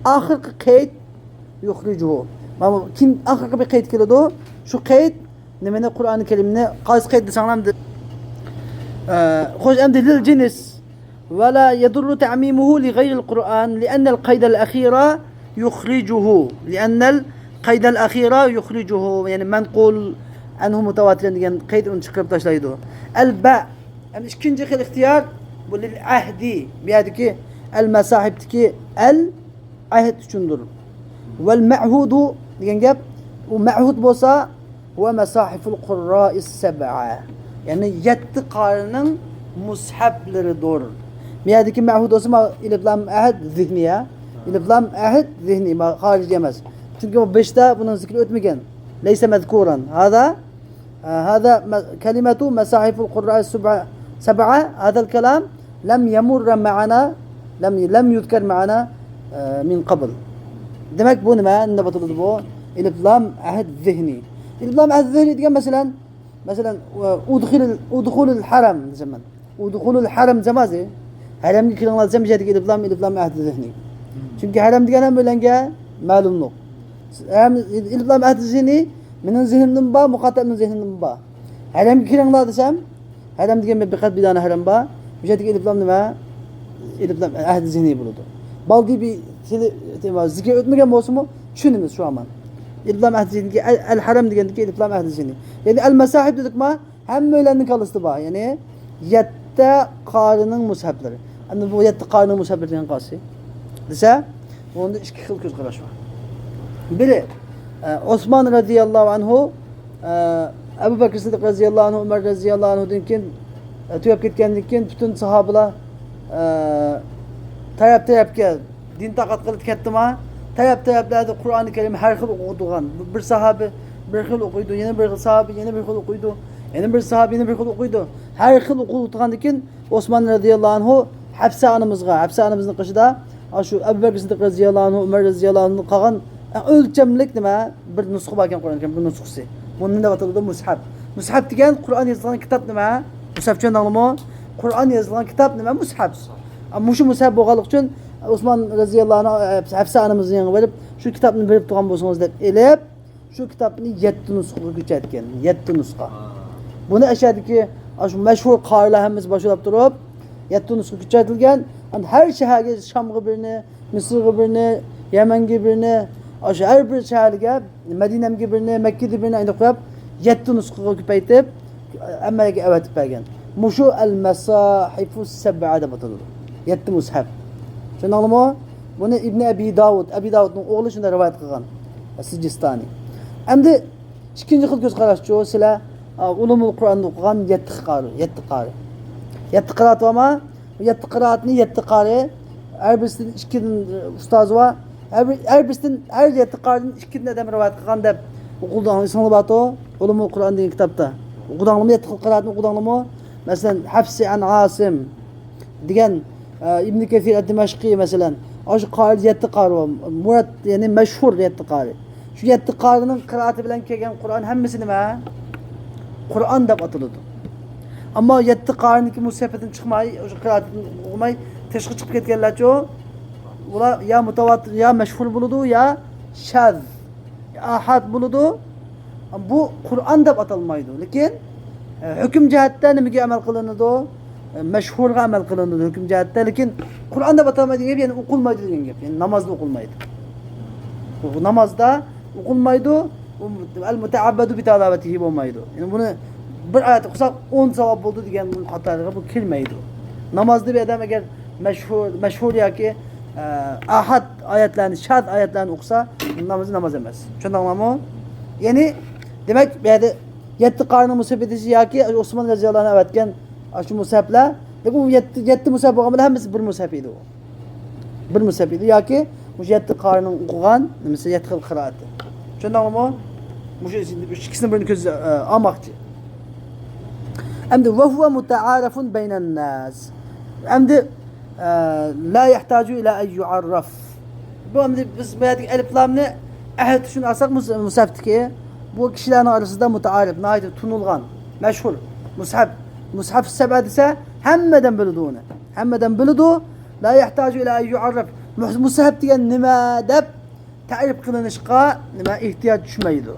ئاخىرقى قەيد يۇخرىجۇھۇ. مانا كىم ئاخىرقى بىر قەيد كېلىدۇ، شۇ قەيد نېمىنى؟ قۇرئانى كەرىمنى قايسى قەيت دېسەڭلار، ئە، خوش، ئەمدى لىل جىنس. ۋە لا يەدۇررۇ تەئمىمۇھۇ لىغەيرىل قۇرئان، لىئەننەل قەيدەل ئەخىرە يۇخرىجۇھۇ. لىئەننەل قەيدەل ئەخىرە يۇخرىجۇھۇ. يەنى مەنقۇل ئەنھۇ مۇتەۋاتىرەن دېگەن قەيت ئۇنى چىقىرىپ تاشلايدۇ. ئەل بە. ئەمدى ئىككىنچى خىل ئىختىيار، بۇ لىل ئەھدى. بۇ يەردىكى ئەل مەساھىبتىكى ئەل ئەھد ئۈچۈندۇر. ۋەل مەھۇدۇ دېگەن گەپ، ئۇ مەھۇد بولسا، ھۇۋە مەساھىفۇل قۇررائىس سەبئە. يەنى يەتتە قارىنىڭ مۇسھەپلىرىدۇر. بۇ يەردىكى مەھۇد بولسا، ما ئېلىپ لام ئەھد زېھنى، يا. ئېلىپ لام ئەھد زېھنى، ما خارىجى ئەمەس. چۈنكى ئۇ بېشىدا بۇنىڭ زىكرى ئۆتمىگەن. لەيسە مەزكۇران. ھازا ھازا مە-، كەلىمەتۇ مەساھىفۇل قۇررائىس سەبئە، سەبئە، ھازال كەلام لەم يەمۇررە مەئەنا، لەم، لەم يۇزكەر مەئەنا، ئە، مىن قەبل. دېمەك، بۇ نېمە؟ نېمە دەپ ئاتىلىدۇ بۇ؟ ئېلىپ لام ئەھد زېھنى. ئېلىپ لام ئەھد زېھنى دېگەن، مەسىلەن، مەسىلەن، ئۇدخۇلۇل، ئۇدخۇلۇل ھەرەم دېسەم مەن. ئۇدخۇلۇل ھەرەم دېسەم ھازىر. ھەرەمگە كىرىڭلار دېسەم، بۇ يەردىكى ئېلىپ لام، ئېلىپ لام ئەھد زېھنى. چۈنكى ھەرەم دېگەن ھەممەيلەنگە مەلۇملۇق. ھەم ئېلىپ لام ئەھد زېھنى مېنىڭ زېھنىمدىمۇ بار، مۇخاتەبنىڭ زېھنىدىمۇ بار. ھەرەمگە كىرىڭلار دېسەم، ھەرەم دېگەن بىر بەقەت بىدانە ھەرەم بار. بۇ يەردىكى ئېلىپ لام نېمە؟ ئېلىپ لام ئەھد زېھنى بولىدۇ. بالدى بىر تىلى، تېما، زىكىر ئۆتمىگەن بولسىمۇ، چۈشىنىمىز شۇ ھامان. ئېلىپ لام ئەھد زېھنىدىكى ئەل، ئەل ھەرەم دېگەندىكى ئېلىپ لام ئەھد زېھنى. يەنى ئەل مەساھىب دېدۇقما، ھەممەيلەننىڭ كاللىسىدا بار. يەنى يەتتە قارىنىڭ مۇسھەپلىرى. ئەمدى بۇ يەتتە قارىنىڭ مۇسھەپلىرى دېگەن قايسى دېسە، بۇنىڭدا ئىككى خىل كۆز قاراش بار. بىرى، ئە، ئوسمان رەزىياللاھۇ ئەنھۇ، ئە، ئەبۇ بەكرى سىددىق رەزىياللاھۇ ئەنھۇ، ئۆمەر رەزىياللاھۇ ئەنھۇدىن كېيىن، ئە، تۈگەپ كەتكەندىن كېيىن پۈتۈن ساھابىلار، ئە، تەرەپ تەرەپكە دىن تارقاتقىلى كەتتىما، تەرەپ تەرەپلەردە قۇرئانى كەرىم ھەر خىل ئوقۇتۇلغان. بىر ساھابى بىر خىل ئوقۇيدۇ، يەنە بىر ساھابى يەنە بىر خىل ئوقۇيدۇ، يەنە بىر ساھابى يەنە بىر خىل ئوقۇيدۇ. ھەر خىل ئوقۇتۇلغاندىن كېيىن ئوسمان رەزىياللاھۇ ئەنھۇ ھەپسە ئانىمىزغا، ھەپسە ئانىمىزنىڭ قېشىدا ئاشۇ ئەبۇ بەكرى سىددىق رەزىياللاھۇ ئەنھۇ، ئۆمەر رەزىياللاھۇ ئەنھۇدىن قالغان ئەڭ ئۆلچەملىك نېمە، بىر نۇسخا باركەن، قۇرئان كەرىم بىر نۇسخىسى. بۇنى دەپ ئاتىلىدۇ مۇسھەپ. مۇسھەپ دېگەن قۇرئان يېزىلغان كىتاب نېمە؟ مۇسھەپ چۈشەندىڭلىمۇ؟ قۇرئان يېزىلغان كىتاب نېمە؟ مۇسھەپ. ئا، مۇشۇ مۇسھەپ بولغانلىقى ئۈچۈن ئوسمان رەزىياللاھۇ ئەنھۇ، ئە، ھەپسە ئانىمىزنىڭ يېنىغا بېرىپ، شۇ كىتابنى بېرىپ تۇرغان بولسىڭىز دەپ ئېلىپ، شۇ كىتابنى يەتتە نۇسخىغا كۆچۈرتكەن. يەتتە نۇسخا. بۇنى ئەشەدىكى، ئاشۇ مەشھۇر قارىلار ھەممىسى باشلاپ تۇرۇپ، يەتتە نۇسخا كۆچۈرتۈلگەن. ئەمدى ھەر شەھەرگە، شامغا بىرنى، مىسىرغا بىرنى، يەمەنگە بىرنى، ئاشۇ ھەر بىر شەھەرگە، مەدىنەمگە بىرنى، مەككىدە بىرنى ئاينىپ قويۇپ، يەتتە نۇسخىغا كۆپەيتىپ، ھەممىگە ئەۋەتىپ بەرگەن. مۇشۇ ئەل مەساھىفۇ سەبئە دەپ ئاتىلىدۇ. يەتتە مۇسھەپ. چۈشەندىڭلارمۇ؟ بۇنى ئىبنى ئەبى داۋۇد، ئەبى داۋۇدنىڭ ئوغلى شۇنداق رىۋايەت قىلغان. سىجىستانى. ئەمدى ئىككىنچى خىل كۆز قاراشچۇ، سىلەر، ئا، ئۇلۇمۇل قۇرئاندا ئوقۇغان يەتتە قارى، يەتتە قارى. يەتتە قىرائەت بارما؟ بۇ يەتتە قىرائەتنى يەتتە قارى، ھەر بىرسىدىن ئىككىدىن، ئۇستازى بار. ھەر بىر، ھەر بىرسىدىن، ھەر يەتتە قارىدىن ئىككىدىن ئادەم رىۋايەت قىلغان دەپ ئوقۇلدى، ئېسىڭلار بارتۇ؟ ئۇلۇمۇل قۇرئان دېگەن كىتابتا. ئوقۇدۇڭلارمۇ؟ يەتتە خىل قىرائەتنى ئوقۇدۇڭلارمۇ؟ مەسىلەن، ھەفسى ئەن ئاسىم دېگەن، ئە، ئىبنى كەسىر ئەد-دىمەشقى، مەسىلەن. ئاشۇ قارى يەتتە قارى بار. مۇراد، يەنى مەشھۇر يەتتە قارى. شۇ يەتتە قارىنىڭ قىرائىتى بىلەن كەلگەن قۇرئان ھەممىسى نېمە؟ قۇرئان دەپ ئاتىلىدۇ. ئەمما يەتتە قارىنىڭكى مۇسھەپىدىن چىقماي، ئاشۇ قىرائىتىدىن ئوقۇماي تېشىغا چىقىپ كەتكەنلەرچۇ، ئۇلار يا مۇتەۋاتىر، يا مەشھۇر بولىدۇ، يا شاز، يا ئاھاد بولىدۇ. بۇ قۇرئان دەپ ئاتالمايدۇ. لېكىن، ئە، ھۆكۈم جەھەتتە نېمىگە ئەمەل قىلىنىدۇ؟ مەشھۇرغا ئەمەل قىلىنىدۇ ھۆكۈم جەھەتتە، لېكىن قۇرئان دەپ ئاتالمايدۇ دېگەن گەپ، يەنى ئوقۇلمايدۇ دېگەن گەپ، يەنى نامازدا ئوقۇلمايدۇ. بۇ نامازدا ئوقۇلمايدۇ. ئۇ المتعبد بتلاوته بولمايدۇ. يەنى بۇنى بىر ئايەت ئوقۇساق ئون ساۋاب بولىدۇ دېگەن قاتارىغا بۇ كىرمەيدۇ. نامازدا بىر ئادەم ئەگەر مەشھۇر، مەشھۇر ياكى، ئە، ئاھاد ئايەتلەرنى، شاز ئايەتلەرنى ئوقۇسا، نامىزى ناماز ئەمەس. چۈشەندىڭلارمۇ؟ يەنى، دېمەك، بۇ يەردە يەتتە قارىنىڭ مۇسەپپىدىسى ياكى ئوسمان رەزىياللاھۇ ئەنھۇ ئەۋەتكەن ئاشۇ مۇسھەپلەر، لېكىن ئۇ يەتتە، يەتتە مۇسھەپ بولغان بىلەن ھەممىسى بىر مۇسھەپ ئىدى ئۇ. بىر مۇسھەپ ئىدى ياكى مۇشۇ يەتتە قارىنىڭ ئوقۇغان نېمىسى، يەتتە خىل قىرائىتى. چۈشەندىڭلارمۇ؟ مۇشۇ ئىككىسىنىڭ بىرىنى كۆز، ئە، ئالماقچى. ئەمدى وهو متعارف بين الناس. ئەمدى، ئە، لا يحتاج إلى أن يعرف. بۇ ئەمدى بىز بۇ يەردىكى ئەلىپ لامنى ئەھەد ئۈچۈن ئالساق، مۇس-، مۇسھەپتىكى بۇ كىشىلەرنىڭ ئارىسىدا مۇتائارىپ، ناھايىتى تونۇلغان، مەشھۇر. مۇسھەپ، مۇسھەپ سەبئە دېسە، ھەممە ئادەم بىلىدۇ ئۇنى. ھەممە ئادەم بىلىدۇ. لا يحتاج إلى أن يعرف. مۇس-، مۇسھەپ دېگەن نېمە دەپ تەرىپ قىلىنىشقا نېمە ئېھتىياج چۈشمەيدۇ.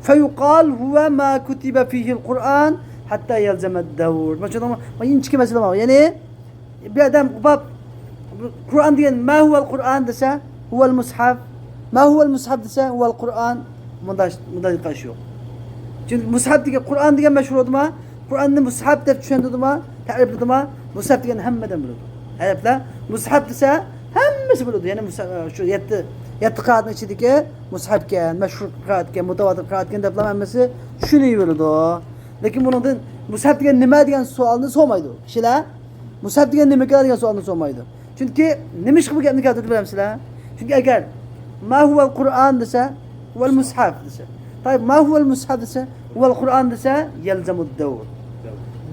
فيقال هو ما كتب فيه القرآن حتى يلزم الدور. مانا شۇنىڭ، مانا ئىنچىكە مەسىلە بار. يەنى بىر ئادەم بار، قۇرئان دېگەن، ما هو القرآن دېسە، هو المصحف. ما هو المصحف دېسە، هو القرآن. مۇنداق، مۇنداق قاراش يوق. چۈنكى مۇسھەپ دېگەن، قۇرئان دېگەن مەشھۇر بولدىما؟ قۇرئاننى مۇسھەپ دەپ چۈشەندۈردىما؟ تەرىپلىدىما؟ مۇسھەپ دېگەن ھەممە ئادەم بىلىدۇ. ئەرەبلەر مۇسھەپ دېسە، ھەممىسى بىلىدۇ. يەنى مۇسھەپ، شۇ يەتتە، يەتتە قىرائەتنىىڭ ئىچىدىكى مۇسھەپكەن، مەشھۇر قىرائەتكەن، مۇتەۋاتىر قىرائەتكەن دەپلا ھەممىسى چۈشىنىۋېرىدۇ. لېكىن بۇنىڭدىن مۇسھەپ دېگەن نېمە دېگەن سوئالنى سورىمايدۇ كىشىلەر. مۇسھەپ دېگەن نېمىكەن دېگەن سوئالنى سورىمايدۇ. چۈنكى نېمىشقا بۇ گەپنى كەلتۈردى بىلەمسىلەر؟ چۈنكى ئەگەر ما هو القرآن دېسە، هو المصحف دېسە. طيب، ما هو المصحف دېسە، هو القرآن دېسە، يلزم الدور.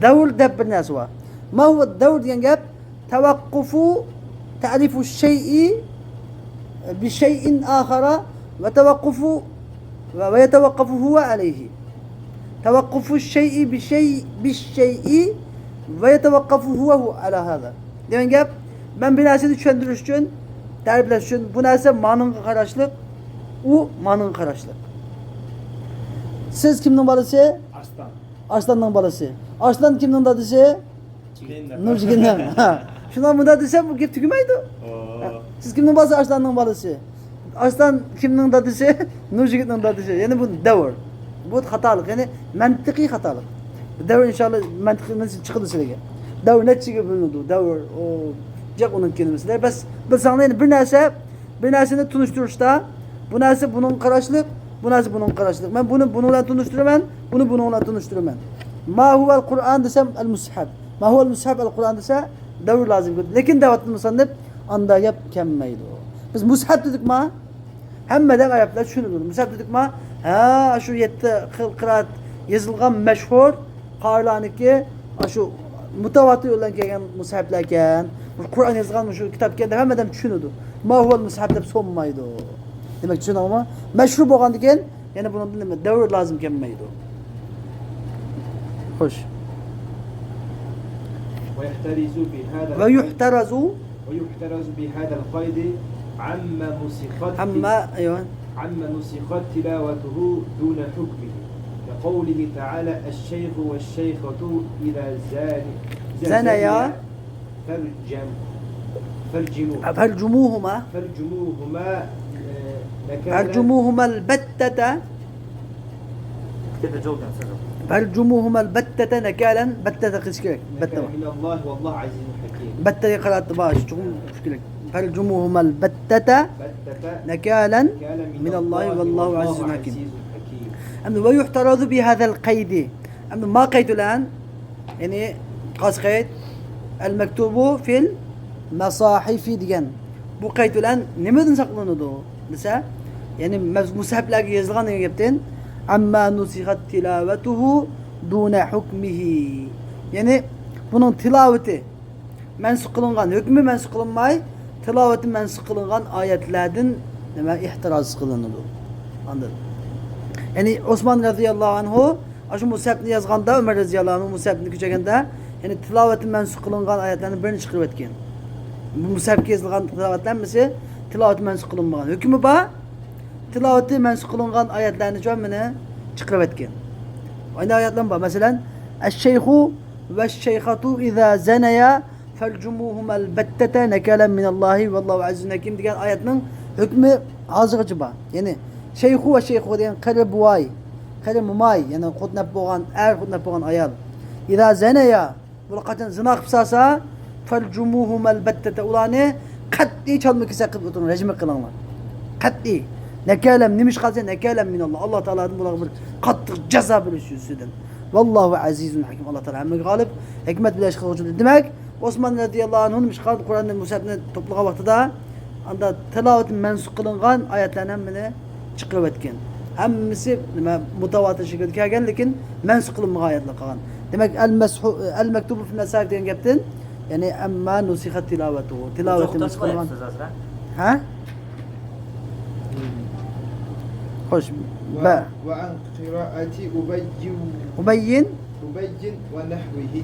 دەۋر دەپ بىر نەرسە بار. ما هو الدور دېگەن گەپ، توقف، تعريف الشيء بشيء آخر، وتوقف، ويتوقف هو عليه. توقف الشيء بشيء، بالشيء، ويتوقف هو، هو على هذا. دېگەن گەپ، مەن بىر نەرسىنى چۈشەندۈرۈش ئۈچۈن، تەرىپلەش ئۈچۈن، بۇ نەرسە مانىڭغا قاراشلىق، ئۇ مانىڭغا قاراشلىق. سىز كىمنىڭ بالىسى؟ ئارسلان. ئارسلاننىڭ بالىسى. ئارسلان كىمنىڭ دادىسى؟ نۇرجىگىننىڭ. ھە. شۇنداق مۇنداق دېسەم، بۇ گەپ تۈگىمەيدۇ. ھە. سىز كىمنىڭ بالىسى؟ ئارسلاننىڭ بالىسى. ئارسلان كىمنىڭ دادىسى؟ نۇرجىگىتنىڭ دادىسى. يەنى بۇ دەۋر. بۇ خاتالىق. يەنى مەنتىقىي خاتالىق. دەۋر ئىنشاللا مەنتىقىي چىقىدۇ سىلەرگە. دەۋر نەچچىگە بۆلۈنىدۇ؟ دەۋر، ئۇ جىق ئۇنىڭ كېلىمىسى. بەس، بىلسەڭلار يەنى بىر نەرسە، بىر نەرسىنى تونۇشتۇرۇشتا، بۇ نەرسە بۇنىڭغا قاراشلىق، بۇ نەرسە بۇنىڭغا قاراشلىق. مەن بۇنى بۇنىڭ بىلەن تونۇشتۇرىمەن، بۇنى بۇنىڭ بىلەن تونۇشتۇرىمەن. ما هو القرآن دېسەم، المصحف. ما هو المصحف القرآن دېسە، دەۋر لازىم كېلىدۇ. لېكىن دەۋاتىدۇ مۇسەننىپ، ئاندا گەپ كەلمەيدۇ. بىز مۇسھەپ دېدۇقما؟ ھەممە ئادەم ئەرەبلەر چۈشىنىدۇ. مۇسھەپ دېدۇقما؟ ھە، شۇ يەتتە خىل قىرائەت يېزىلغان مەشھۇر قارىلارنىڭكى، ئاشۇ مۇتەۋاتىر يولدىن كەلگەن مۇسھەپلەركەن، قۇرئان يېزىلغان مۇشۇ كىتابكەن دەپ ھەممە ئادەم چۈشىنىدۇ. ما هو المصحف دەپ سورىمايدۇ. دېمەك، چۈشەندىڭىزمۇ؟ مەشھۇر بولغاندىكىن، يەنە بۇنىڭدىن نېمە؟ دەۋر لازىم كەلمەيدۇ. خوش. ويحترز بهذا القيد، ويحترز، ويحترز بهذا القيد عما نسخت، عما، أيوة. عما نسخت تلاوته دون حكمه، كقوله تعالى: الشيخ والشيخة إذا زان-، إذا زنيا، زنيا فارجم-، فارجموه-، فارجموهما. فارجموهما، آه، نكالا. فارجموهما البتة. فارجموهما البتة نكالا، بتة قىلىش كېرەك. بەتتە. نكالا من الله والله عزيز حكيم. بەتتەگە قىرائەت بار، چوقۇم ئوقۇش كېرەك. فارجموهما البتة، بتة، نكالا، نكالا من الله والله عزيز حكيم. ئەمدى ويحترز بهذا القيد. ئەمدى ما قەيت بىلەن، يەنى قايسى قەيت؟ المكتوب في المصاحف دېگەن. بۇ قەيت بىلەن نېمىدىن ساقلىنىدۇ دېسە، يەنى مەز-، مۇسھەپلەرگە يېزىلغان دېگەن گەپتىن، عما نسخت تلاوته دون حكمه. يەنى بۇنىڭ تىلاۋىتى مەنسۇخ قىلىنغان، ھۆكمى مەنسۇخ قىلىنماي، تىلاۋىتى مەنسۇخ قىلىنغان ئايەتلەردىن نېمە ئېھتىراز قىلىنىدۇ. ئاندىن، يەنى ئوسمان رەزىياللاھۇ ئەنھۇ ئاشۇ مۇسھەپنى يازغاندا، ئۆمەر رەزىياللاھۇ ئەنھۇ مۇسھەپنى كۆچۈرگەندە، يەنى تىلاۋىتى مەنسۇخ قىلىنغان ئايەتلەرنىڭ بىرىنى چىقىرىۋەتكەن. بۇ مۇسھەپكە يېزىلغان تىلاۋەتلەر ھەممىسى تىلاۋىتى مەنسۇخ قىلىنمىغان. ھۆكمى بار، تىلاۋىتى مەنسۇخ قىلىنغان ئايەتلەرنى شۇ ھەممىنى چىقىرىۋەتكەن. ئاينى ئايەتلەر بار. مەسىلەن، الشيخ والشيخة إذا زنيا فارجموهما البتة نكالا من الله والله عزيز حكيم دېگەن ئايەتنىڭ ھۆكمى ھازىرغىچە بار. يەنى شەيخۇ ۋە شەيخۇ دېگەن قېرى بوۋاي، قېرى موماي، يەنى خوتۇن ئەپ بولغان ئەر، خوتۇن ئەپ بولغان ئايال. ئىزا زەنەيا، بۇلار قاچان زىنا قىلىپ سالسا، فەرجۇمۇھۇمەل بەتتەتە، ئۇلارنى قەتئىي چالما كېسەك قىلىپ ئۆلتۈرۈڭ، رەجمە قىلىڭلار. قەتئىي. نەكالەم، نېمىشقا دېسە، نەكالەم مىناللا، ئاللا تائالادىن بۇلارغا بىر قاتتىق جازا بېرىش يۈزىسىدىن. ۋاللاھۇ ئەزىزۇن ھەكىم، ئاللا تائالا ھەممىگە غالىب، ھېكمەت بىلەن ئىش قىلغۇچىدۇر. دېمەك، ئوسمان رەزىياللاھۇ ئەنھۇ نېمىشقا قۇرئاننى، مۇسھەپنى توپلىغان ۋاقتىدا، ئاندا تىلاۋىتى مەنسۇخ قىلىنغان ئايەتلەرنى ھەممىنى چىقىرىۋەتكەن. ھەممىسى نېمە، مۇتاۋاتىر شەكىلدە كەلگەن، لېكىن مەنسۇخ قىلىنمىغان ئايەتلەر قالغان. دېمەك، ئەل مەسھۇ-، ئەل مەكتۇبۇ فىل مەساھىف دېگەن گەپتىن، يەنى، ئەمما نۇسىخەت تىلاۋەتۇ، تىلاۋىتى مەنسۇخ قىلىنغان. ھە؟ خوش، بە. وعن قراءة أبي أبي أبي ونحوه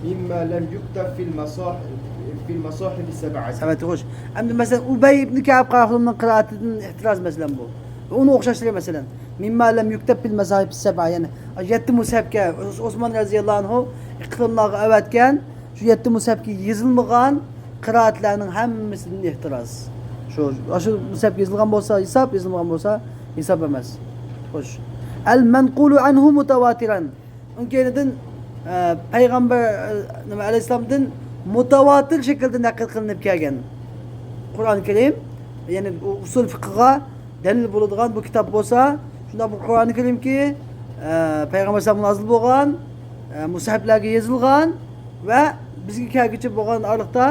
مما لم يكتب في المصاحف، في المصاحف السبعة. سەۋەتى خوش. ئەمدى مەسىلەن، ئۇبەي ئىبنى كەئب قاراخۇننىڭ قىرائىتىدىن ئېھتىراز مەسىلەن بۇ. ۋە ئۇنىڭ ئوخشاشلىرى مەسىلەن. مىمما لەم يۇكتەب فىل مەساھىف سەبئە، يەنى يەتتە مۇسھەپكە ئوس-، ئوسمان رەزىياللاھۇ ئەنھۇ ئىقلىملارغا ئەۋەتكەن، شۇ يەتتە مۇسھەپكە يېزىلمىغان قىرائەتلەرنىڭ ھەممىسىدىن ئېھتىراز. شۇ، شۇ مۇسھەپكە يېزىلغان بولسا ھېساب، يېزىلمىغان بولسا ھېساب ئەمەس. خوش. ئەل مەنقۇلۇ ئەنھۇ مۇتەۋاتىرەن. ئۇنىڭ كەينىدىن، ئە، پەيغەمبەر، ئە، نېمە، ئەلەيھىسسالامدىن مۇتەۋاتىر شەكىلدە نەقىل قىلىنىپ كەلگەن قۇرئان كەرىم، يەنى ئۇ ئۇسۇل فىقىغا دەلىل بولىدىغان بۇ كىتاب بولسا، شۇنداق بۇ قۇرئان كەرىمكى، ئە، پەيغەمبەر ئەلەيھىسسالامغا نازىل بولغان، ئە، مۇسھەپلەرگە يېزىلغان ۋە بىزگە كەلگۈچە بولغان ئارىلىقتا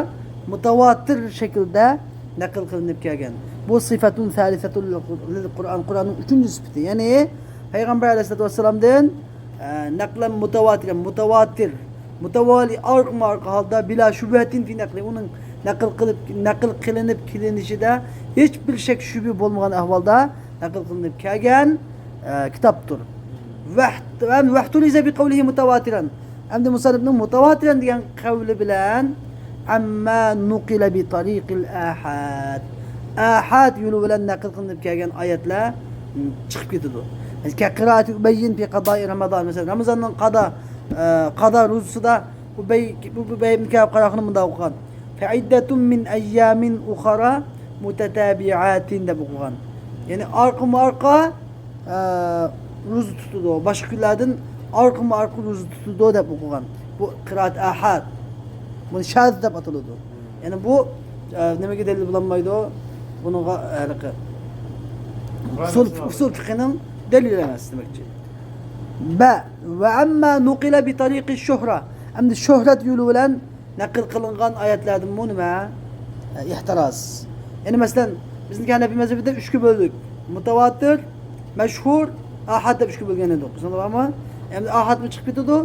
مۇتەۋاتىر شەكىلدە نەقىل قىلىنىپ كەلگەن. بۇ سىفەتۇن سالىسەتۇن لىل قۇرئان، قۇرئاننىڭ ئۈچىنچى سۈپىتى. يەنى پەيغەمبەر ئەلەيھىسسالاتۇ ۋەسسالامدىن ئە، نەقلەن مۇتەۋاتىرەن، مۇتەۋاتىر، مۇتەۋالى، ئارقىمۇ ئارقا ھالدا، بىلا شۇبھەتىن فى نەقلى، ئۇنىڭ نەقىل قىلىپ، نەقىل قىلىنىپ كېلىنىشىدە ھېچبىر شەك شۈبھە بولمىغان ئەھۋالدا نەقىل قىلىنىپ كەلگەن، ئە، كىتابتۇر. ۋەھت-، ۋەم-، ۋەھتۇلىزە بىقەۋلىھى مۇتەۋاتىرەن. ئەمدى مۇسەننىپنىڭ مۇتەۋاتىرەن دېگەن قەۋلى بىلەن ئەمما نۇقىلە بىتەرىقىل ئەھاد. ئەھاد يولى بىلەن نەقىل قىلىنىپ كەلگەن ئايەتلەر، م، چىقىپ كېتىدۇ. كەقىرائەتى ئۇبەييىن فى قەزائى رامازان. مەسىلەن، رامازاننىڭ قازا، ئە، قازا روزىسىدا ئۇبەي، بۇ، ئۇبەي ئىبن كەئب قاراخۇنى مۇنداق ئوقۇغان. فەئىددەتۇن مىن ئەييامىن ئۇخەرا مۇتەتابىئاتىن دەپ ئوقۇغان. يەنى ئارقىمۇ ئارقا ئە، روزا تۇتىدۇ، باشقا كۈنلەردىن ئارقىمۇ ئارقا روزا تۇتىدۇ دەپ ئوقۇغان. بۇ قىرائەت ئەھاد. بۇنى شاز دەپ ئاتىلىدۇ. يەنى بۇ، ئە، نېمىگە دەلىل بولالمايدۇ؟ بۇنىڭغا ھېلىقى ئۇسۇل، ئۇسۇل فىقھىنىڭ دەلىلى ئەمەس دېمەكچى. بە، ۋە ئەمما نۇقىلە بىتەرىقى شۇھرە. ئەمدى شۆھرەت يولى بىلەن نەقىل قىلىنغان ئايەتلەردىنمۇ نېمە؟ ئېھتىراز. يەنى مەسىلەن، بىزنىڭ ھەنەفىي مەزھىپىدە ئۈچكە بۆلدۇق. مۇتەۋاتىر، مەشھۇر، ئاھاد دەپ ئۈچكە بۆلگەن ئىدۇق. ئېسىڭلاردا بارمۇ؟ ئەمدى ئاھادمۇ چىقىپ كېتىدۇ،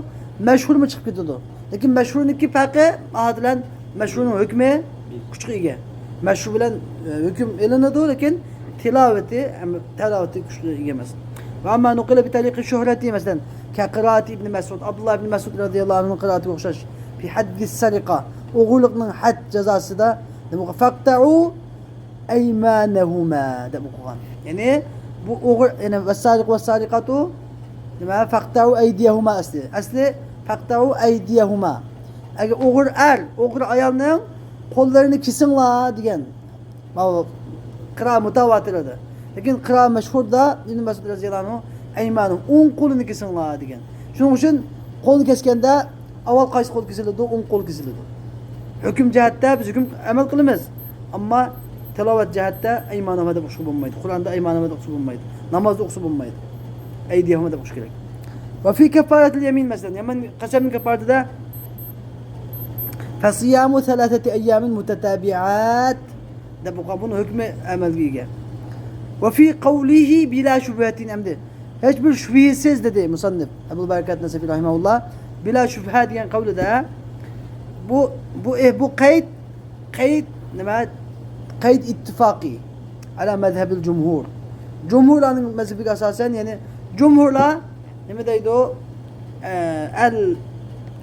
مەشھۇرمۇ چىقىپ كېتىدۇ. لېكىن مەشھۇرنىڭكى پەرقى ئاھاد بىلەن مەشھۇرنىڭ ھۆكمى كۈچكە ئىگە. مەشھۇر بىلەن، ئە، ھۆكۈم ئېلىنىدۇ، لېكىن تىلاۋىتى، ئەم، تىلاۋىتى كۈچكە ئىگە ئەمەس. ۋە ئەمما نۇقىلە بىتەرىقى شۆھرەتى، مەسىلەن، كەقىرائەتى ئىبنى مەسئۇد، ئابدۇللا ئىبنى مەسئۇد رەزىياللاھۇ ئەنھۇنىڭ قىرائىتىگە ئوخشاش. في حد السرقة، ئوغرىلىقنىڭ ھەد جازاسىدا نېمە قىلغان؟ فاقطعوا أيمانهما دەپ ئوقۇغان. يەنى بۇ ئوغرى، يەنى والسارق والسارقة نېمە؟ فاقطعوا أيديهما ئەسلى. ئەسلى فاقطعوا أيديهما. ئەگەر ئوغرى ئەر، ئوغرى ئايالنىڭ قوللىرىنى كېسىڭلار دېگەن. ماۋۇ قىرا مۇتەۋاتىر ئىدى. لېكىن قىرا مەشھۇردا ئىبن مەسئۇد رەزىياللاھۇ ئەنھۇ، ئەيمانۇ، ئوڭ قولىنى كېسىڭلار دېگەن. شۇنىڭ ئۈچۈن قولنى كەسكەندە ئاۋۋال قايسى قول كېسىلىدۇ؟ ئوڭ قول كېسىلىدۇ. ھۆكۈم جەھەتتە بىز ھۆكۈم ئەمەل قىلىمىز. ئەمما تىلاۋەت جەھەتتە ئەيمانۇما دەپ ئوقۇشقا بولمايدۇ. قۇرئاندا ئەيمانۇما دەپ ئوقۇشقا بولمايدۇ. نامازدا ئوقۇشقا بولمايدۇ. ئەيدىيەھۇما دەپ ئوقۇش كېرەك. وفي كفارة اليمين، مەسىلەن، يەمەن قەسەمنىڭ كەففارىتىدە فصيام ثلاثة أيام متتابعات دەپ ئوقۇغان، بۇنىڭ ھۆكمى ئەمەلگە ئىگە. وفي قوله بلا شبهة، ئەمدى ھېچبىر شۈبھىسىز دېدى مۇسەننىپ ئەبۇل بەرىكات نەسەفى رەھىمەھۇللا. بىلا شۈبھە دېگەن قەۋلىدە بۇ، بۇ، ئە، بۇ قەيت، قەيت نېمە؟ قەيت ئىتتىفاقى ئەلا مەزھەبىل جۇمھۇر. جۇمھۇرلارنىڭ مەزھىپىگە ئاساسەن، يەنى جۇمھۇرلار نېمە دەيدۇ؟ ئە، ئەل،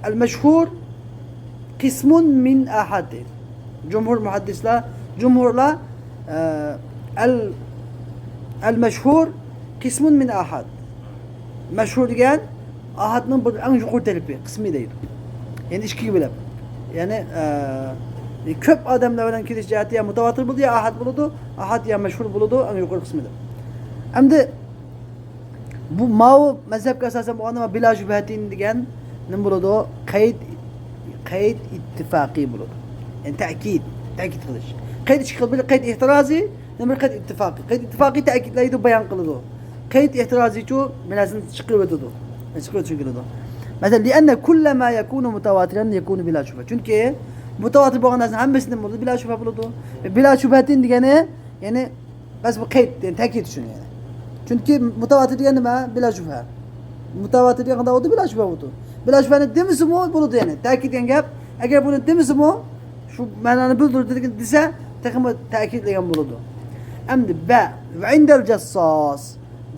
ئەل مەشھۇر قىسمۇن مىن ئاھاد دەيدۇ. جۇمھۇر مۇھەددىسلار، جۇمھۇرلار، ئە، ئەل، ئەل مەشھۇر قىسمۇن مىن ئاھاد. مەشھۇر دېگەن ئاھادنىڭ بىر ئەڭ يۇقىرى تەرىپى، قىسمى دەيدۇ. يەنى ئىككىگە بۆلۈپ. يەنى، ئە، كۆپ ئادەملەر بىلەن كېلىش جەھەتتە يا مۇتەۋاتىر بولىدۇ، يا ئاھاد بولىدۇ، ئاھاد يا مەشھۇر بولىدۇ، ئەڭ يۇقىرى قىسمىدا. ئەمدى بۇ ماۋۇ مەزھەپكە ئاساسەن بولغاندا بىلا شۇبھەتىن دېگەن نېمە بولىدۇ؟ قەيت، قەيت ئىتتىپاقىي بولىدۇ. يەنى تەكىد، تەكىد قىلىش. قەيت ئىككى خىل، بىرى قەيت ئېھتىرازىي، يەنە بىرى قەيت ئىتتىپاقىي. قەيت ئىتتىپاقىي تەكىدلەيدۇ، بايان قىلىدۇ. قەيت ئېھتىرازىيچۇ بىر نەرسىنى چىقىرىۋېتىدۇ. چىقىرىۋېتىش كېلىدۇ. مەسىلەن، لأن كل ما يكون متواترا يكون بلا شبهة. چۈنكى مۇتەۋاتىر بولغان نەرسىنىڭ ھەممىسى نېمە بولىدۇ؟ بىلا شۇبھە بولىدۇ. بىلا شۇبھەتىن دېگەنى، يەنى بەس بۇ قەيت، يەنى تەكىد ئۈچۈن يەنى. چۈنكى مۇتەۋاتىر دېگەن نېمە؟ بىلا شۇبھە. مۇتەۋاتىر دېگەن قانداق بولدى؟ بىلا شۇبھە بولدى. بىلا شۇبھەنى دېمىسىمۇ بولىدۇ يەنى. تەكىد دېگەن گەپ. ئەگەر بۇنى دېمىسىمۇ، شۇ مەنانى بىلدۈرىدۇ دېسە، تېخىمۇ تەكىدلىگەن بولىدۇ. ئەمدى بە، ۋە ئىندەل جەسساس.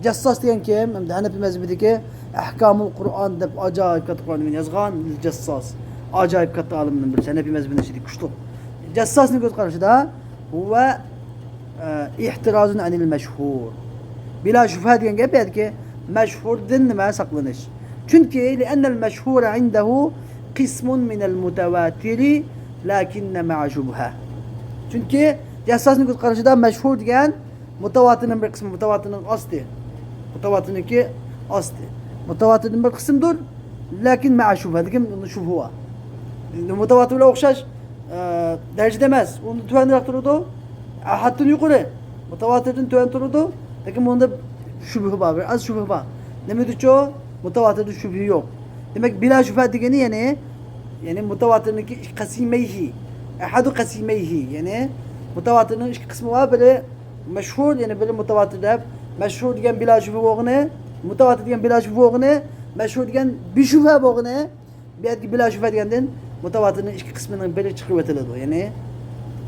جەسساس دېگەن كىم؟ ئەمدى ھەنەپىي مەزھىپىدىكى ئەھكامۇل قۇرئان دەپ ئاجايىپ كاتتا قۇرئان يازغان جەسساس. ئاجايىپ كاتتا ئالىمدىن بىرسى. ھەنەپىي مەزھىپىنىڭ ئىچىدىكى كۈچلۈك. جەسساسنىڭ كۆز قارىشىدا ھۇۋە، ئە، ئېھتىرازۇن ئەنىل مەشھۇر. بىلا شۇبھە دېگەن گەپ يەردىكى مەشھۇردىن نېمە ساقلىنىش. چۈنكى لأن المشهور عنده قسم من المتواتر لكن مع شبهة. چۈنكى جەسساسنىڭ كۆز قارىشىدا مەشھۇر دېگەن مۇتەۋاتىرنىڭ بىر قىسمى، مۇتەۋاتىرنىڭ ئاستى. مۇتەۋاتىرنىڭكى ئاستى. مۇتەۋاتىردىن بىر قىسىمدۇر، لەكىن مەئە شۇبھە، لېكىن ئۇندا شۇبھە بار. ئەمدى مۇتەۋاتىر بىلەن ئوخشاش، ئە، دەرىجىدە ئەمەس، ئۇندا تۆۋەنرەك تۇرىدۇ. ئەھەدتىن يۇقىرى، مۇتەۋاتىردىن تۆۋەن تۇرىدۇ، لېكىن بۇنىڭدا شۇبھە بار، بىر ئاز شۇبھە بار. نېمە دېچۇ؟ مۇتەۋاتىردا شۇبھە يوق. دېمەك، بىلا شۇبھە دېگىنى، يەنى، يەنى مۇتەۋاتىرنىڭكى قەسىمەيھى، ئەھەدۇ قەسىمەيھى، يەنى مۇتەۋاتىرنىڭ ئىككى قىسمى بار، بىرى مەشھۇر، يەنى بىرى مۇتەۋاتىر دەپ، مەشھۇر دېگەن بىلا شۇبھە بولغىنى، مۇتەۋاتىر دېگەن بىلا شۇبھە بولغىنى، مەشھۇر دېگەن بىشۇبھە بولغىنى، بۇ يەردىكى بىلا شۇبھە دېگەندىن مۇتەۋاتىرنىڭ ئىككى قىسمىنىڭ بىرى چىقىرىۋېتىلىدۇ. يەنى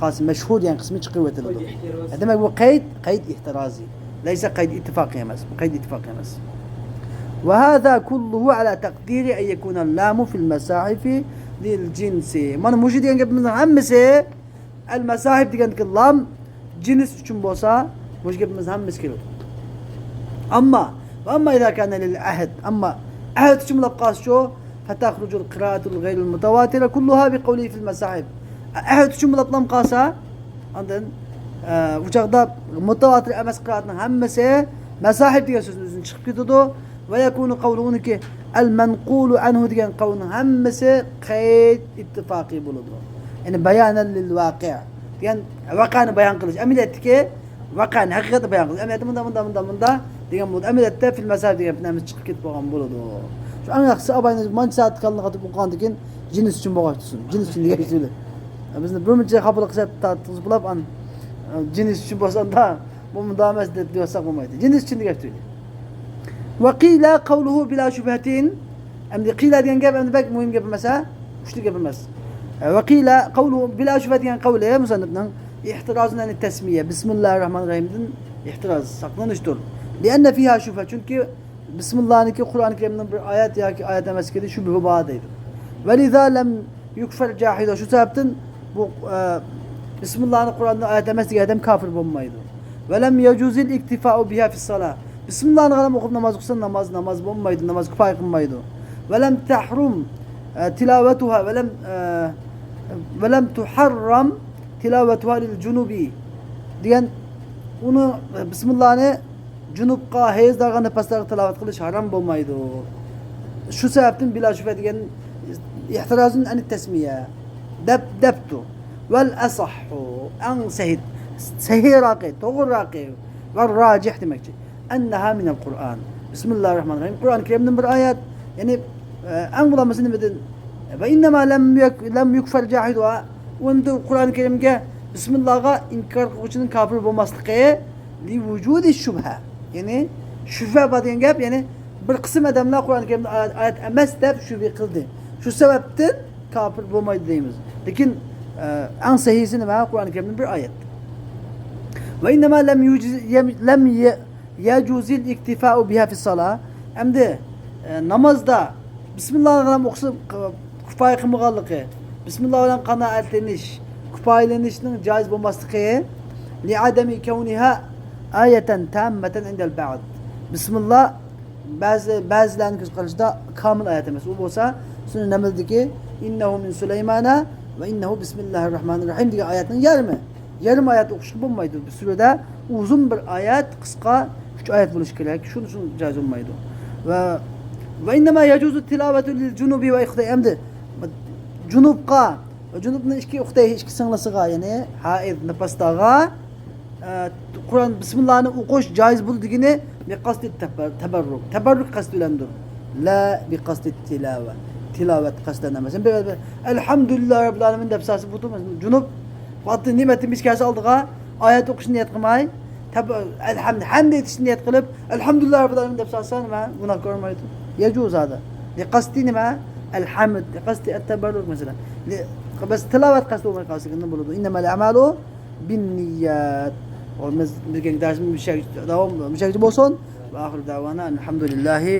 قالسا مەشھۇر دېگەن قىسمى چىقىرىۋېتىلىدۇ. قەيت ئېھتىرازى. دېمەك، بۇ قەيت، قەيت ئېھتىرازى. لەيسە قەيت ئىتتىپاقىي ئەمەس. بۇ قەيت ئىتتىپاقىي ئەمەس. وهذا كله على تقدير أن يكون اللام في المصاحف للجنس. مانا مۇشۇ دېگەن گېپىمىزنىڭ ھەممىسى ئەل مەساھىب دېگەندىكى لام جىنس ئۈچۈن بولسا، مۇشۇ گېپىمىز ھەممىسى كېلىدۇ. ئەمما، وأما إذا كان للعهد، ئەمما ئەھد ئۈچۈن بولۇپ قالسىچۇ، فتخرج القراءة الغير المتواترة كلها بقوله في المصاحف. ئەھد ئۈچۈن بولۇپلا قالسا، ئاندىن، ئە، ئۇ چاغدا مۇتەۋاتىر ئەمەس قىرائەتنىڭ ھەممىسى مەساھىب دېگەن سۆزنىڭ ئۆزىدىن چىقىپ كېتىدۇ. ويكون قوله، ئۇنىڭكى المنقول عنه دېگەن قەۋلنىڭ ھەممىسى قەيت ئىتتىپاقىي بولىدۇ. يەنى بيانا للواقع دېگەن ۋەقەنى بايان قىلىش، ئەمەلىيەتتىكى ۋەقەنى، ھەقىقەتنى بايان قىلىش. ئەمەلىيەتتە مۇنداق، مۇنداق، مۇنداق، مۇنداق دېگەن بولىدۇ. ئەمەلىيەتتە في المصاحف دېگەن نەرسە چىقىپ كېتىپ قالغان بولىدۇ. شۇ ئەڭ ياخشىسى ئاباينى مانچە سائەت كاللىنى قاتىپ ئوقۇغاندىن كېيىن جىنس ئۈچۈن بولغاچ تۇرسۇن. جىنس ئۈچۈن دېگەن تۈگۈل. بىزنى بىر مۇنچە خاپىلىق قىلسا تارتقۇزۇپ بولۇپ، ئان-، جىنس ئۈچۈن بولسا ئاندا بۇ مۇنداق ئەمەس دەپ دېۋاتساق بولمايدۇ. جىنس ئۈچۈن دېگەن تۈگۈل. وقيل قوله بلا شبهة. ئەمدى قىلا دېگەن گەپ ئەمدى بەك مۇھىم گەپ ئەمەس، ھە؟ كۈچلۈك گەپ ئەمەس. ۋە قىلا قوله بلا شۇبھە دېگەن قەۋلى مۇسەننىپنىڭ ئېھتىرازۇن ئەنى تەسمىيە، بىسمىللاھىر راھمانىر راھىمدىن ئېھتىراز، ساقلىنىشتۇر. لىئەننە فىھا شۇبھە، چۈنكى بىسمىللانىڭكى قۇرئان كەرىمنىڭ بىر ئايەت ياكى ئايەت ئەمەسلىكىدە شۇبھە بار دەيدۇ. ۋەلىزا لەم يۇكفەر جاھىدۇ، شۇ سەۋەبتىن بۇ، ئە، بىسمىللانى قۇرئاندا ئايەت ئەمەس دېگەن ئادەم كاپىر بولمايدۇ. ۋەلەم يەجۇزىل ئىكتىفائۇ بىھا فىسسالا، بىسمىللانى غالام ئوقۇپ ناماز ئوقۇسا ناماز، ناماز بولمايدۇ، ناماز كۇپايە قىلمايدۇ. ۋەلەم تەھرۇم، ئە، تىلاۋەتۇھا، ۋەلەم، ئە، ۋەلەم تۇھەررەم تىلاۋەتۇھا لىل جۇنۇبى دېگەن، ئۇنى، ئە، بىسمىللانى جۇنۇبقا، ھەيزدارغا، نىپاسلارغا تىلاۋەت قىلىش ھارام بولمايدۇ. شۇ سەۋەبتىن بىلا شۈبھە دېگەن ئېھتىرازۇن ئەنى تەسمىيە دەپ، دەپتۇ. ۋەل ئەسەھھۇ، ئەڭ سەھىھ، سەھىھراقى، توغرىراقى، ۋە راجىھ دېمەكچى. ئەننەھا مىنەل قۇرئان. بىسمىللاھىر راھمانىر راھىم. قۇرئان كەرىمدىن بىر ئايەت. يەنى، ئە، ئەڭ بولمىسا نېمىدىن؟ ۋە ئىننەما لەم يەك-، لەم يۇكفەر جاھىدۇھا. ئۇ ئەمدى قۇرئان كەرىمگە بىسمىللاغا ئىنكار قىلغۇچىنىڭ كاپىر بولماسلىقى لىۋۇجۇدى شۇبھە. يەنى شۈبھە بار دېگەن گەپ، يەنى بىر قىسىم ئادەملەر قۇرئان كەرىمدە ئايەت، ئايەت ئەمەس دەپ شۈبھە قىلدى. شۇ سەۋەبتىن كاپىر بولمايدۇ دەيمىز. لېكىن، ئە، ئەڭ سەھىھسى نېمە؟ قۇرئان كەرىمدىن بىر ئايەت. ۋە ئىننەما لەم يۇجىز، يەم-، لەم يە-، يەجۇزىل ئىكتىفائۇ بىھا فىسسالا. ئەمدى، ئە، نامازدا بىسمىللاھىر راھمانىر راھىم ئوقۇسا، ق-، كۇپايە قىلمىغانلىقى، بىسمىللا بىلەن قانائەتلىنىش، كۇپايىلىنىشنىڭ جايىز بولماسلىقى، لىئادەمى كەۋنىھا ئايەتەن تاممەتەن ئىندەل بەئد. بىسمىللا بەزى، بەزىلەرنىڭ كۆز قارىشىدا كامىل ئايەت ئەمەس. ئۇ بولسا سۈننە نەملدىكى ئىننەھۇ مىن سۇلەيمانە ۋە ئىننەھۇ بىسمىللاھىر رەھمانىر رەھىم دېگەن ئايەتنىڭ يېرىمى. يېرىم ئايەت ئوقۇشقا بولمايدۇ. بىر سۈرىدە ئۇزۇن بىر ئايەت، قىسقا ئۈچ ئايەت بولۇشى كېرەك. شۇ، شۇ جايىز بولمايدۇ. ۋە، ۋە ئىننەما يەجۇزۇ تىلاۋەتۇ لىل جۇنۇبى ۋە ئىختى-، ئەمدى جۇنۇبقا، جۇنۇبنىڭ ئىككى ئۇختەيھى، ئىككى سىڭلىسىغا، يەنى ھائىز، نىپاستاغا، ئە، قۇرئان بىسمىللانى ئوقۇش جايىز بولىدۇ دېگىنى بىقەستى تەبەر-، تەبەررۇك. تەبەررۇك قەستى بىلەندۇر. لا بىقەستى تىلاۋە. تىلاۋەت قەستى بىلەن ئەمەس. بىر، بىر، ئەلھەمدۇلىللا رەببىل ئالەمىن دەپ ساسى بۇ تۇرماس. جۇنۇب ۋاقتى نېمەتتىن بىز كەلسە ئالدىغا ئايەت ئوقۇشنى نىيەت قىلماي، تەب-، ئەلھەمد-، ھەمدە ئېيتىشنى نىيەت قىلىپ، ئەلھەمدۇلىللا رەببىل ئالەمىن دەپ ساسا نېمە؟ گۇناھكار بولمايدۇ. يەجۇز ھازا. لىقەستى نېمە؟ ئەلھەمد. لىقەستى ئەتتەبەررۇك مەسىلەن. لى-، بەس تىلاۋەت قەستى بولماي قالسا بولىدۇ. ئىننەمەل ئەمالۇ بىننىيات. بىزنىڭ دەرسىمىز مۇشۇ يەرگىچە داۋام، مۇشۇ يەرگىچە بولسۇن. ۋە ئاخىر دەۋانا ئەلھەمدۇلىللاھى